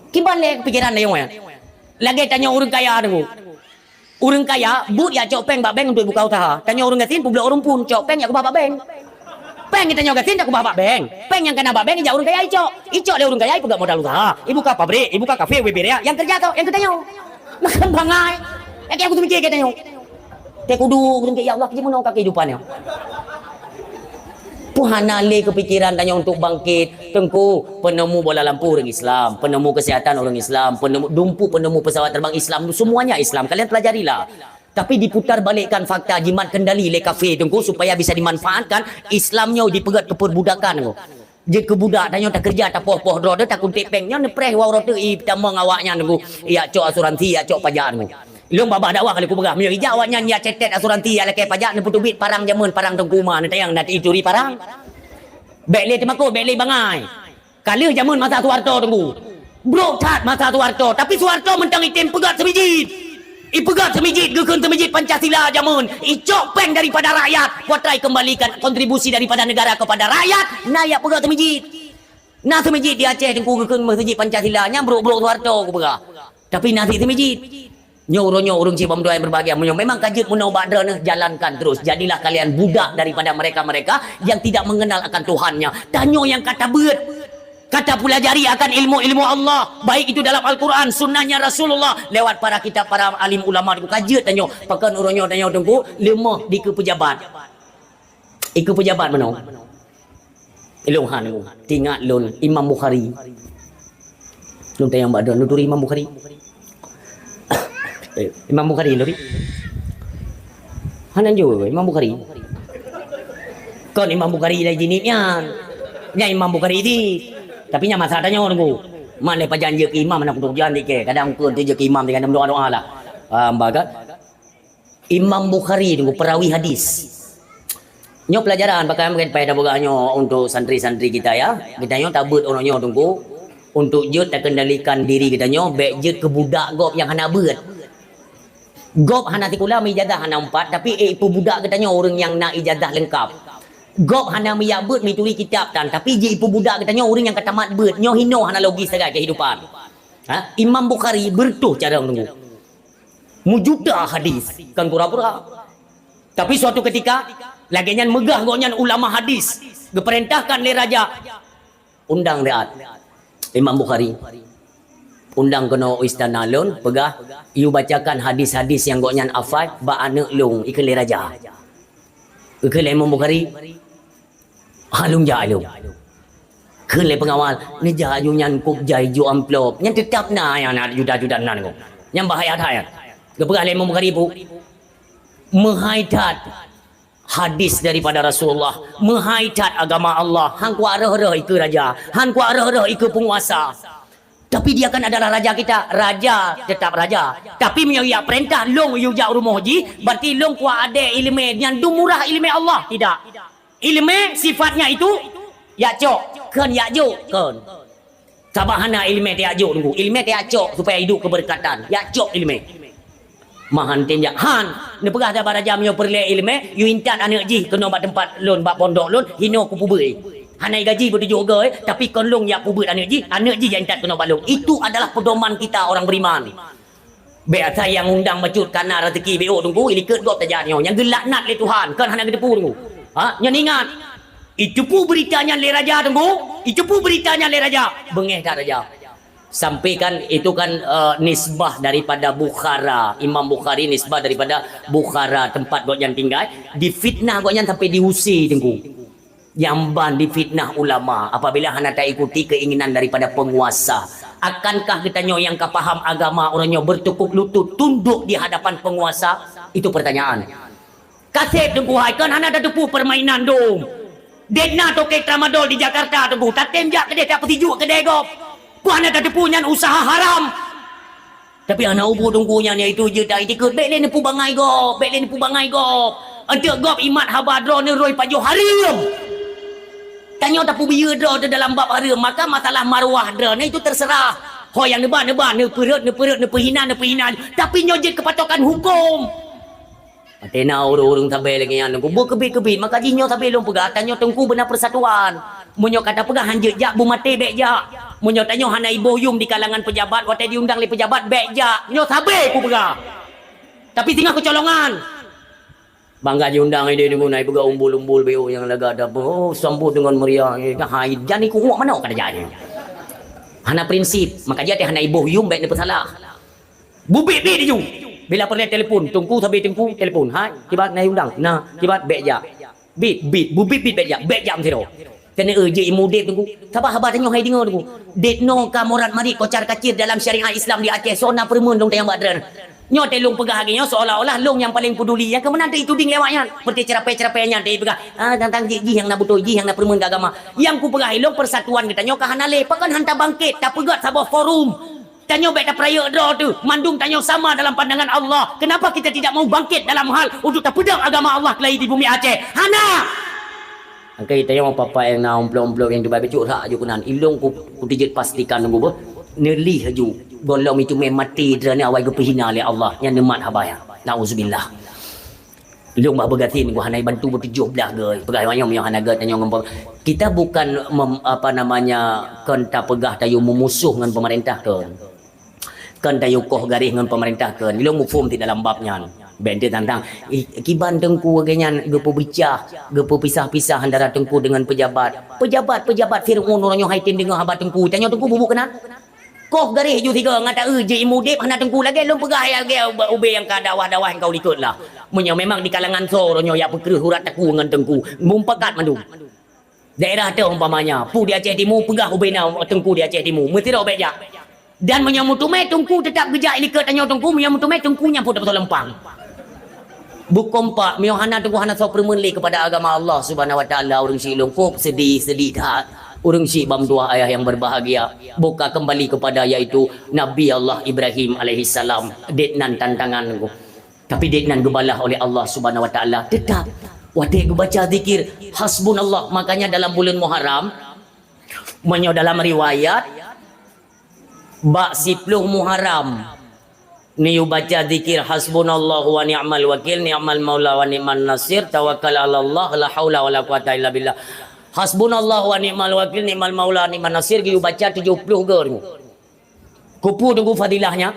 Kiban lé pikiran tanyoe, eh. Lagée tanyoe ureuëng kaya Teungku. Ureuëng kaya, buet jak cok péng bak bank untuk buka usaha. Tanyoe ureuëng gasien, peubloe ureuëng pun, cok péng jak keubah bak bank. Péng tanyoe gasien jak keubah bak bank. Péng nyang kana bak bank, jak ureuëng kaya icok. Icok lé ureuëng kaya, ipeugét modal usaha. Ibuka pabrik, ibuka kafe, ubé-bé raya, nyang kerja soe, nyang keu tanyoe. Mangkong bangai. Lagée aku teumikir keu tanyoe. Teukudu, ya Allah, keu meunoe ka kehidupan nyoe. Peue hana lé keupikiran tanyoe untuk bangkit. Teungku, penemu bola lampu ureuëng Islam, penemu kesehatan ureuëng Islam, penemu dumpeue, penemu pesawat terbang Islam, semuanya Islam. Kalian pelajarilah. Tapi diputar balikkan fakta, jimat kendali lé kafé Teungku supaya bisa dimanfaatkan Islam nyoe dipeugét keu perbudakan Teungku. Jeuet keu budak tanyoe takeureuja tapoh-poh droe teuh takunték péng nyoe neupreh waw rote i tamong awaknyan Teungku. Yak cok asuransi, yak cok pajak Teungku. Lôn babah dakwah kali kupeugah, meunyoe ijak awaknyan yak cetet asuransi, yak lakée pajak, neupeuteubiet parang jameun, parang Teungku ma neutayang na ituri parang. Bék lé teumakot, bék lé bangai. Ka lheueh jameun masa Soeharto Teungku. Brok that masa Soeharto, tapi Soeharto mantong item peugét seumijit. Ipeugét seumijit, geukheun seumijit Pancasila jameun. Icok péng daripada rakyat, kuatrai kembalikan kontribusi daripada negara kepada rakyat, na yak peugét seumijit. Na seumijit di Aceh Teungku geukheun meuseujid Pancasila, nyan brok-brok Soeharto kupeugah. Tapi na sit seumijit. Nyoe uroe nyoe ureuëng sibom doa yang berbahagia, meunyoe memang ka jeuet meunoe bak droeneuh, jalankan terus. Jadilah kalian budak daripada mereka-mereka yang tidak mengenal akan Tuhannya. Tanyoe nyang ka tabeuet, ka tapelajari akan ilmu-ilmu Allah, baik itu dalam Al-Quran, sunnahnya Rasulullah, lewat para kitab, para alim ulama Teungku ka jeuet tanyoe. Pakon uroe nyoe tanyoe Teungku leumoh dikeue pejabat. Ikeue pejabat meunoe. Ilôn han, teuingat lôn Imam Bukhari. Lôn tanyong bak droe, "Neuturi Imam Bukhari?" Eh, Imam Bukhari lôn ri. Hana jaweueb, Imam Bukhari. Kon Imam Bukhari lé jinik nyan. Nyan Imam Bukhari di. Tapi nyan masa tanyoe Teungku. Man lé pajan jeuet keu imam, hana kutujuan dikée. Kadang ukeue teuh jeuet keu imam, tinggai doa-doa lah. Paham bah kan? Imam Bukhari Teungku perawi hadis. Nyoe pelajaran pakon mungkin payah tapeugah nyoe untuk santri-santri kita ya. Kita nyoe tabeuet uroe nyoe Teungku untuk jeuet takendalikan diri kita nyoe bék jeuet keu budak gob nyang hana beuet. Gob hana sikula meuijazah hana empat tapi eh ipeubudak geutanyoe ureuëng nyang na ijazah leungkap. Gob hana meuyak beuet meuturi kitab tan tapi jih ipeubudak geutanyoe ureuëng nyang ka tamat beuet nyoe hinoe hana logis sagai kehidupan. Ha? Imam Bukhari beureutoh carông Teungku. Meujuta hadis, kon pura-pura. Tapi suatu ketika, lagée nyan meugah gobnyan ulama hadis, geupeurintahkan lé raja, undang riat Imam Bukhari. Undang keunoe u istana lôn, peugah, "Yue bacakan hadis-hadis nyang gobnyan hafai bak aneuëk lôn," ikheun lé raja. Ikheun lé Imam Bukhari, "Ha lôn jak lôn." Kheun lé peungawal, "Neujak aju nyan kub jai ju amplop." Nyan teutab na nyang na juda-juda nan kub. Nyan bahaya that nyan. Geupeugah lé Imam Bukhari, "Bu, meuhai that hadis daripada Rasulullah, meuhai that agama Allah, han kuat reuh-reuh ikeue raja, han kuat reuh-reuh ikeue peunguasa. Tapi dia kan adalah raja kita, raja tetap raja. Tapi meunyoe yak peurintah lôn yue jak rumoh jih, berarti lôn kuat adé iéleumé nyan dum murah iéleumé Allah." Tidak. Iéleumé sifatnya itu yak cok, kon yak jok, kon. Sabab hana iéleumé teuyak jok Teungku. Iéleumé teuyak cok supaya hidup keberkatan. Yak cok iéleumé. Mahan tem jak han. Neupeugah saban raja meunyoe peureulée iéleumé, yue intat aneuëk jih keunoe bak teumpat lôn, bak pondok lôn, hinoe kupeubuet. Hana gaji beutujoh goe, tapi kon lôn jak peubuet aneuëk jih, aneuëk jih jak intat keunoe bak lôn. Itu adalah pedoman kita orang beriman. Bék asai nyang undang bacut kana raseuki bék teungku, ilikot gob tajak nyoe. Nyang geulaknat lé Tuhan, kon hana geuteupeue teungku. Ha, nyan ingat. Iteupeue beurita nyan lé raja teungku, iteupeue beurita nyan lé raja. Beungéh that raja. Sampai kan, itu kan, eh, nisbah daripada Bukhara. Imam Bukhari nisbah daripada Bukhara, tempat gobnyan tinggai. Difitnah gobnyan sampai diusé teungku. Jamban difitnah ulama apabila hana taikuti keinginan daripada penguasa. Akankah geutanyoe nyang ka paham agama uroe nyoe bertekuk lutut tunduk di hadapan penguasa? Itu pertanyaan. Kaseb teungku hai, kon hana tateupeue permainan dum. Dek na toke tramadol di Jakarta teungku, tatem jak keudeh tapeusijuek keudeh gob. Kon hana tateupeue nyan usaha haram. Tapi hana ubu teungku nyan, iaitu jeuet dak itikot, bék lé neupeu bangai gob, bék lé neupeu bangai gob. Enteuk gob imat haba droeneuh roi pajoh hareuem. Tanyoe tapeubiyeu droe teuh dalam bab hareuem, maka masalah marwah droeneuh itu terserah. Ho nyang neuba, neuba, neupeureuet, neupeureuet, neupeuhina, neupeuhina. Tapi nyoe jeuet keu patokan huköm. Watée na ureuëng-ureuëng sabe lagée nyan teungku, beukeubit-keubit, maka jih nyoe sabe lôn peugah, tanyoe teungku beuna persatuan. Meunyoe ka tapeugah han jeuet jak, beumaté bék jak. Meunyoe tanyoe hana iboh yum di kalangan peujabat, watée diundang lé peujabat bék jak. Nyoe sabe kupeugah. Tapi singoh keucolongan. Bangga jiundang ideh deungon ai peugah umbul-umbul beu nyang lagak dapur. Oh, sambut deungon meriah. Eh, dah hai, jan iku uak manok kada jadi. Hana prinsip, maka jadi hana iboh yum bék neupeusalah. Bubit-bit laju. Bila peureulée telepon, teungku sabe teungku telepon. Hai, kiban na undang. Nah, kiban bék jak. Bit, bit, bubit-bit bék jak. Bék jak meusidroe. Keuneuk jeuet imu udeb teungku. Sabab haba tanyoe hai deungoe teungku. Dek noe ka murat marit kocar kacir dalam syariat Islam di Aceh. Soe na peureumeun lôn tanyong bak droeneuh. Nyoe teuh lôn peugah lagée nyoe seolah-olah lôn nyang paleng peduli. Nyang keumeunang teuh ituding lewat nyan. Seperti ceramah-ceramah nyan teuh ipeugah. Ah, tantang jih, jih nyang na beutôi, jih nyang na peureumeun keu agama. Nyang kupeugah ilôn persatuan geutanyoe ka hana lé. Pakon han tabangkét, tapeugét saboh forum. Tanyoe bék tapeurayeuk droe teuh, mandum tanyoe sama dalam pandangan Allah. Kenapa kita tidak mau bangkit dalam hal untuk tapeudong agama Allah keulai di bumi Aceh? Hana! Angkai tanyoe papa nyang na umplok-umplok nyang teubai bacut hak aju keunan. Ilôn ku, kutijeuet pastikan nunggu beuh. Neulih aju. Gohlom itu mé maté droeneuh awai geupeuhina lé Allah. Nyan neumat haba nyan. Nauzubillah. Lôn bah beugasin ku hana bantu beutujoh blah goe. Peugah nyoe, nyoe hana goe tanyoe ngon pem-, kita bukan mem-, apa namanya, kon tapeugah tayue meumusoh ngon pemerintah, kon. Kon tayue koh garéh ngon pemerintah, kon. Lôn muphom di dalam bab nyan. Bék teuh tantang, ih, kiban teungku lagée nyan geupeubicah, geupeupisah-pisah antara teungku dengan pejabat. Pejabat-pejabat Fir'aun uroe nyoe hai tem deungoe haba teungku. Tanyoe teungku bubu keunan. Koh garéh ju sigoe ngat taeu jih imu udeb hana teungku lagée lôn peugah lagée ubé nyang ka dakwah-dakwah nyang ka ulikot lah. Meunyoe memang di kalangan soe uroe nyoe jak peukreueh urat takue ngon teungku, mupakat mandum. Daerah teuh umpamanya, peue di Aceh Timu peugah ubé na teungku di Aceh Timu, meusidroe bék jak. Dan meunyoe meuteumé teungku teutap geujak ilikot tanyoe teungku, meunyoe meuteumé teungku nyang peuet beutôi leumpang. Beukompak, meunyoe hana teungku hana soe peureumeun lé keupada agama Allah Subhanahu wa Taala, ureuëng syiek lôn kop sedih, sedih that. Ureuëng syiek bak meutuwah ayah nyang berbahagia, boh ka kembali kepada yaitu Nabi Allah Ibrahim alaihissalam. Dek nan tantangan teungku. Tapi dek nan geubalah oleh Allah Subhanahu wa Taala. Tetap watée geubaca zikir hasbunallah. Makanya dalam buleuen Muharram, meunyoe dalam riwayat, bak siploh Muharram, neuyue baca zikir hasbunallahu wa ni'mal wakil, ni'mal maula wa ni'man nasir, tawakkal 'alallah, la haula wala quwata illa billah. Hasbunallahu wa ni'mal wakil, ni'mal maula wa ni'man nasir, geuyue baca tujoh ploh goe. Keupeue teungku fadilahnya?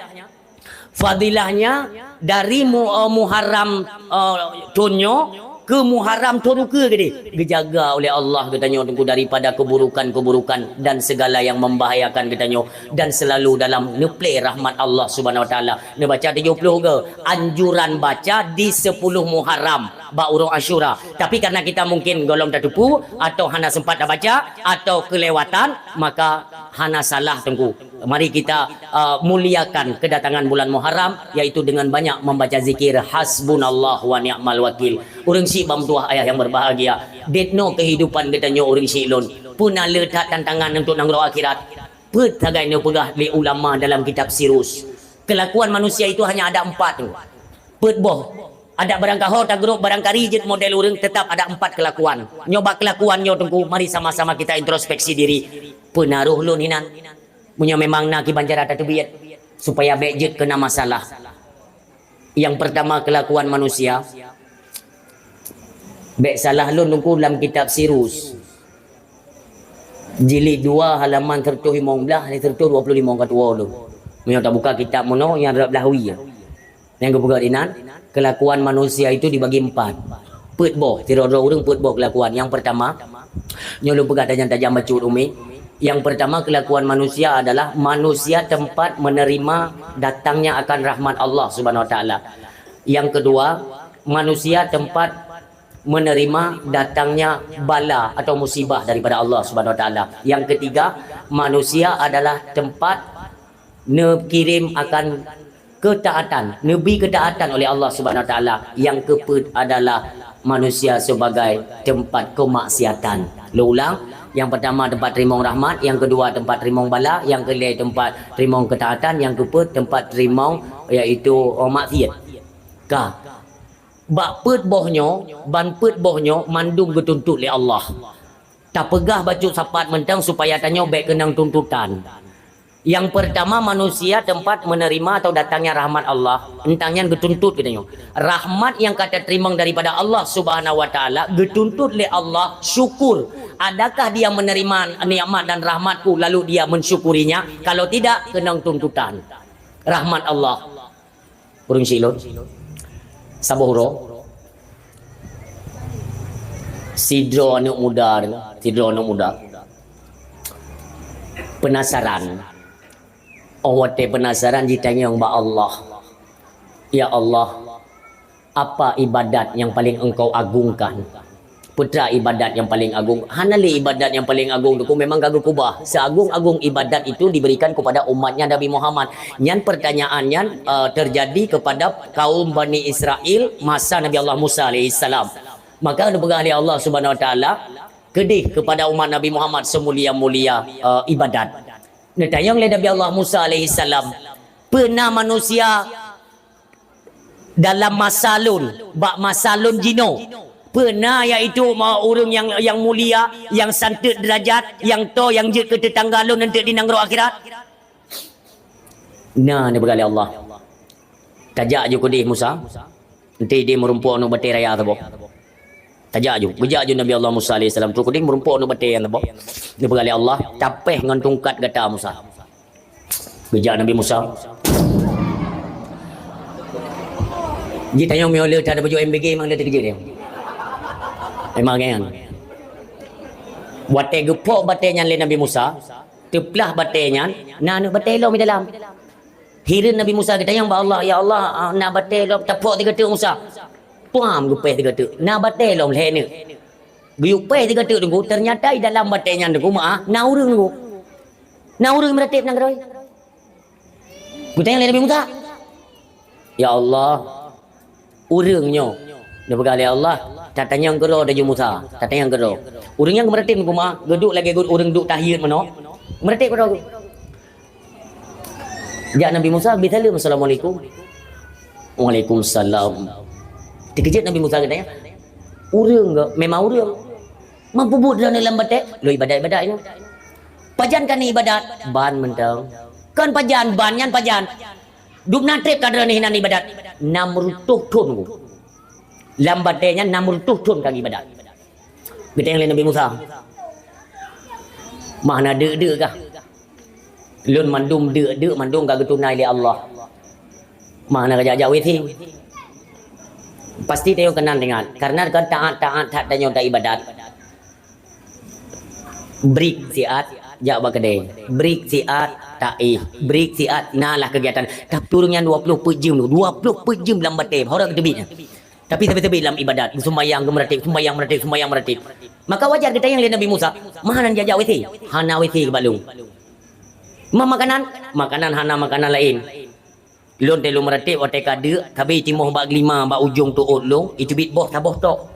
Fadilahnya dari mu-, eh, Muharram, eh, thon nyoe keu Muharram thon ukeue geudeh. Geujaga oleh Allah geutanyoe teungku daripada keburukan-keburukan dan segala yang membahayakan geutanyoe dan selalu dalam neuplé rahmat Allah Subhanahu wa Taala. Neubaca tujoh ploh goe anjuran baca di sepuluh Muharram bak uroe Asyura. Tapi karena kita mungkin gohlom tateupeue atau hana sempat tabaca atau kelewatan, maka hana salah teungku. Mari kita, uh, muliakan kedatangan bulan Muharram, yaitu dengan banyak membaca zikir hasbunallah wa ni'mal wakil. Ureuëng syiek bak meutuwah ayah nyang berbahagia, dek noe kehidupan geutanyoe ureuëng syiek lôn, peue na le that tantangan untuk nanggroe akhirat. Peuet sagai neupeugah lé ulama dalam kitab Sirus, kelakuan manusia itu hanya ada empat tu. Peuet boh. Adak barangkaho tagrôp barangkari jeuet model ureuëng, tetap ada empat kelakuan. Nyoe bak kelakuan nyoe teungku, mari sama-sama kita introspeksi diri. Peue na roh lôn hinan? Meunyoe memang na kiban cara tateubiet supaya bék jeuet keu na masalah. Nyang peurtama, keulakuan manusia. Bék salah lôn, Teungku, lam kitab Sirus, jilid dua, halaman seratus lima belas, seratus dua puluh lima ka tuwoe lôn. Meunyoe tabuka kitab meunoe, nyang rab lahwi. Nyang geupeugah inan, keulakuan manusia itu dibagi empat. Peuet boh, sidroe-droe ureuëng peuet boh keulakuan. Nyang peurtama, nyoe lôn peugah tajam-tajam bacut umi. Nyang peurtama, keulakuan manusia adalah manusia tempat menerima datangnya akan rahmat Allah Subhanahu Wa Taala. Nyang keudua, manusia tempat menerima datangnya bala atau musibah daripada Allah Subhanahu Wa Taala. Nyang keutiga, manusia adalah tempat neukirém akan keutaatan, neubri keutaatan oleh Allah Subhanahu Wa Taala. Nyang keupeuet adalah manusia sebagai tempat keumaksiatan. Lôn ulang, nyang peurtama tempat teurimong rahmat, nyang keudua tempat teurimong bala, nyang keulhèe tempat teurimong keutaatan, nyang keupeuet tempat teurimong, yaitu, oh, maksiat. Ka. Bak peuet boh nyoe, ban peuet boh nyoe mandum geutuntot lé Allah. Tapeugah bacut sapat mantong supaya tanyoe bék keunong tuntutan. Nyang peurtama, manusia tempat menerima atau datangnya rahmat Allah. Teuntang nyan geutuntot geutanyoe. Rahmat nyang ka tateurimong daripada Allah Subhanahu Wa Taala geutuntot lé Allah, syukur. Adakah dia menerima nikmat dan rahmat-Ku lalu dia mensyukurinya? Kalau tidak, keunong tuntutan rahmat Allah. Ureuëng syik lôn, saboh uroe, sidroe aneuëk muda, sidroe aneuëk muda peunasaran. Óh watée peunasaran, jitanyong bak Allah, "Ya Allah, apa ibadat nyang paleng Engkau agungkan?" Peue ibadat nyang paleng agong? Hana lé ibadat nyang paleng agong, Teungku, memang ka geukeubah. Seagong-agong ibadat itu diberikan kepada umatnya Nabi Muhammad. Nyan, pertanyaan nyan, eh, terjadi kepada kaum Bani Israel masa Nabi Allah Musa alaihissalam. Maka neupeugah lé Allah Subhanahu Wa Taala, "Keudeh kepada umat Nabi Muhammad seumulia-mulia, eh, ibadat." Neutanyong lé Nabi Allah Musa alaihissalam, "Peue na manusia dalam masa lôn, bak masa lôn jinoe, peue na, yaitu ma-, ureuëng nyang, nyang mulia, nyang santeuet deurajat, nyang toe, nyang jeuet keu teutangga lôn eunteuk di nanggroe akhirat?" "Na," neupeugah lé Allah. "Tajak ju keudeh Musa, eunteuk ideh meurumpok aneuëk batée raya saboh." Tajak ju, geujak ju Nabi Allah Musa alaihissalam, trok keudeh meurumpok aneuëk batée nyan saboh. Neupeugah lé Allah, "Tapéh ngon tungkat gata, Musa." Geujak Nabi Musa. Jitanyong meunyoe le that baju M B G, memang le teukeujot nyan. Memang nyan. Watée geupok batée nyan lé Nabi Musa, teuplah batée nyan, na aneuëk batée lom di dalam. Hireuen Nabi Musa geutanyong bak Allah, "Ya Allah, ah, na batée lom tapok sigoe teuk Musa." Puam geupéh sigoe teuk, na batée lom lhée neuk. Geuyue péh sigoe teuk, Teungku, teunyata di dalam batée nyan, Teungku, meu'ah, na ureuëng, Teungku. Na ureuëng meuratéb nanggroe. Geutanyong lé Nabi Musa, "Ya Allah, ureuëng nyoe," neupeugah lé Allah, "tatanyong keudroe laju Musa, tatanyong keudroe. Ureuëng nyang geumeuratéb, Teungku, meu'ah, geuduek lagée ureuëng duek tahiyeuet meunoe, meuratéb keudroe." Jak Nabi Musa, "Bi salam, assalamualaikum." "Waalaikumsalam." Teukeujot Nabi Musa geutanyong, "Ureuëng geuh, memang ureuëng. Mampu buet droeneuh lam batée?" "Lôn ibadat-ibadat nyoe." "Pajan ka neuibadat?" "Ban mantong." "Kon pajan, ban nyan pajan?" "Dum na treb ka droeneuh inan ibadat?" "Nam reutôh thon, Teungku. Lam batée nyan nam reutôh thon ka geuibadat." Geutanyong lé Nabi Musa, "Mah na deuk-deuk kah?" "Lôn mandum deuk-deuk mandum ka geutunai lé Allah. Mah na kajak-jak W C." Pasti tanyoe keunan teuingat, karena kan taát-taát that tanyoe taibadat. Briek siat jak bak keudè, briek siat taéh, briek siat na lah kegiatan. Tapi ureuëng nyan dua ploh peuet jeuem, dua ploh peuet jeuem lam batée, hora geuteubiet nyan. Tapi sabe-sabe lam ibadat, geusumbayang, geumeuratéb, sumbayang, meuratéb, sumbayang, meuratéb. Maka wajar geutanyong lé Nabi Musa, "Mah na jak-jak W C?" "Hana W C bak lôn." "Mah makanan?" "Makanan hana makanan laén. Lôn teuh lôn meuratéb watée ka deuk, sabe timoh bak glima bak ujong tuôt lôn, iteubiet boh saboh tok.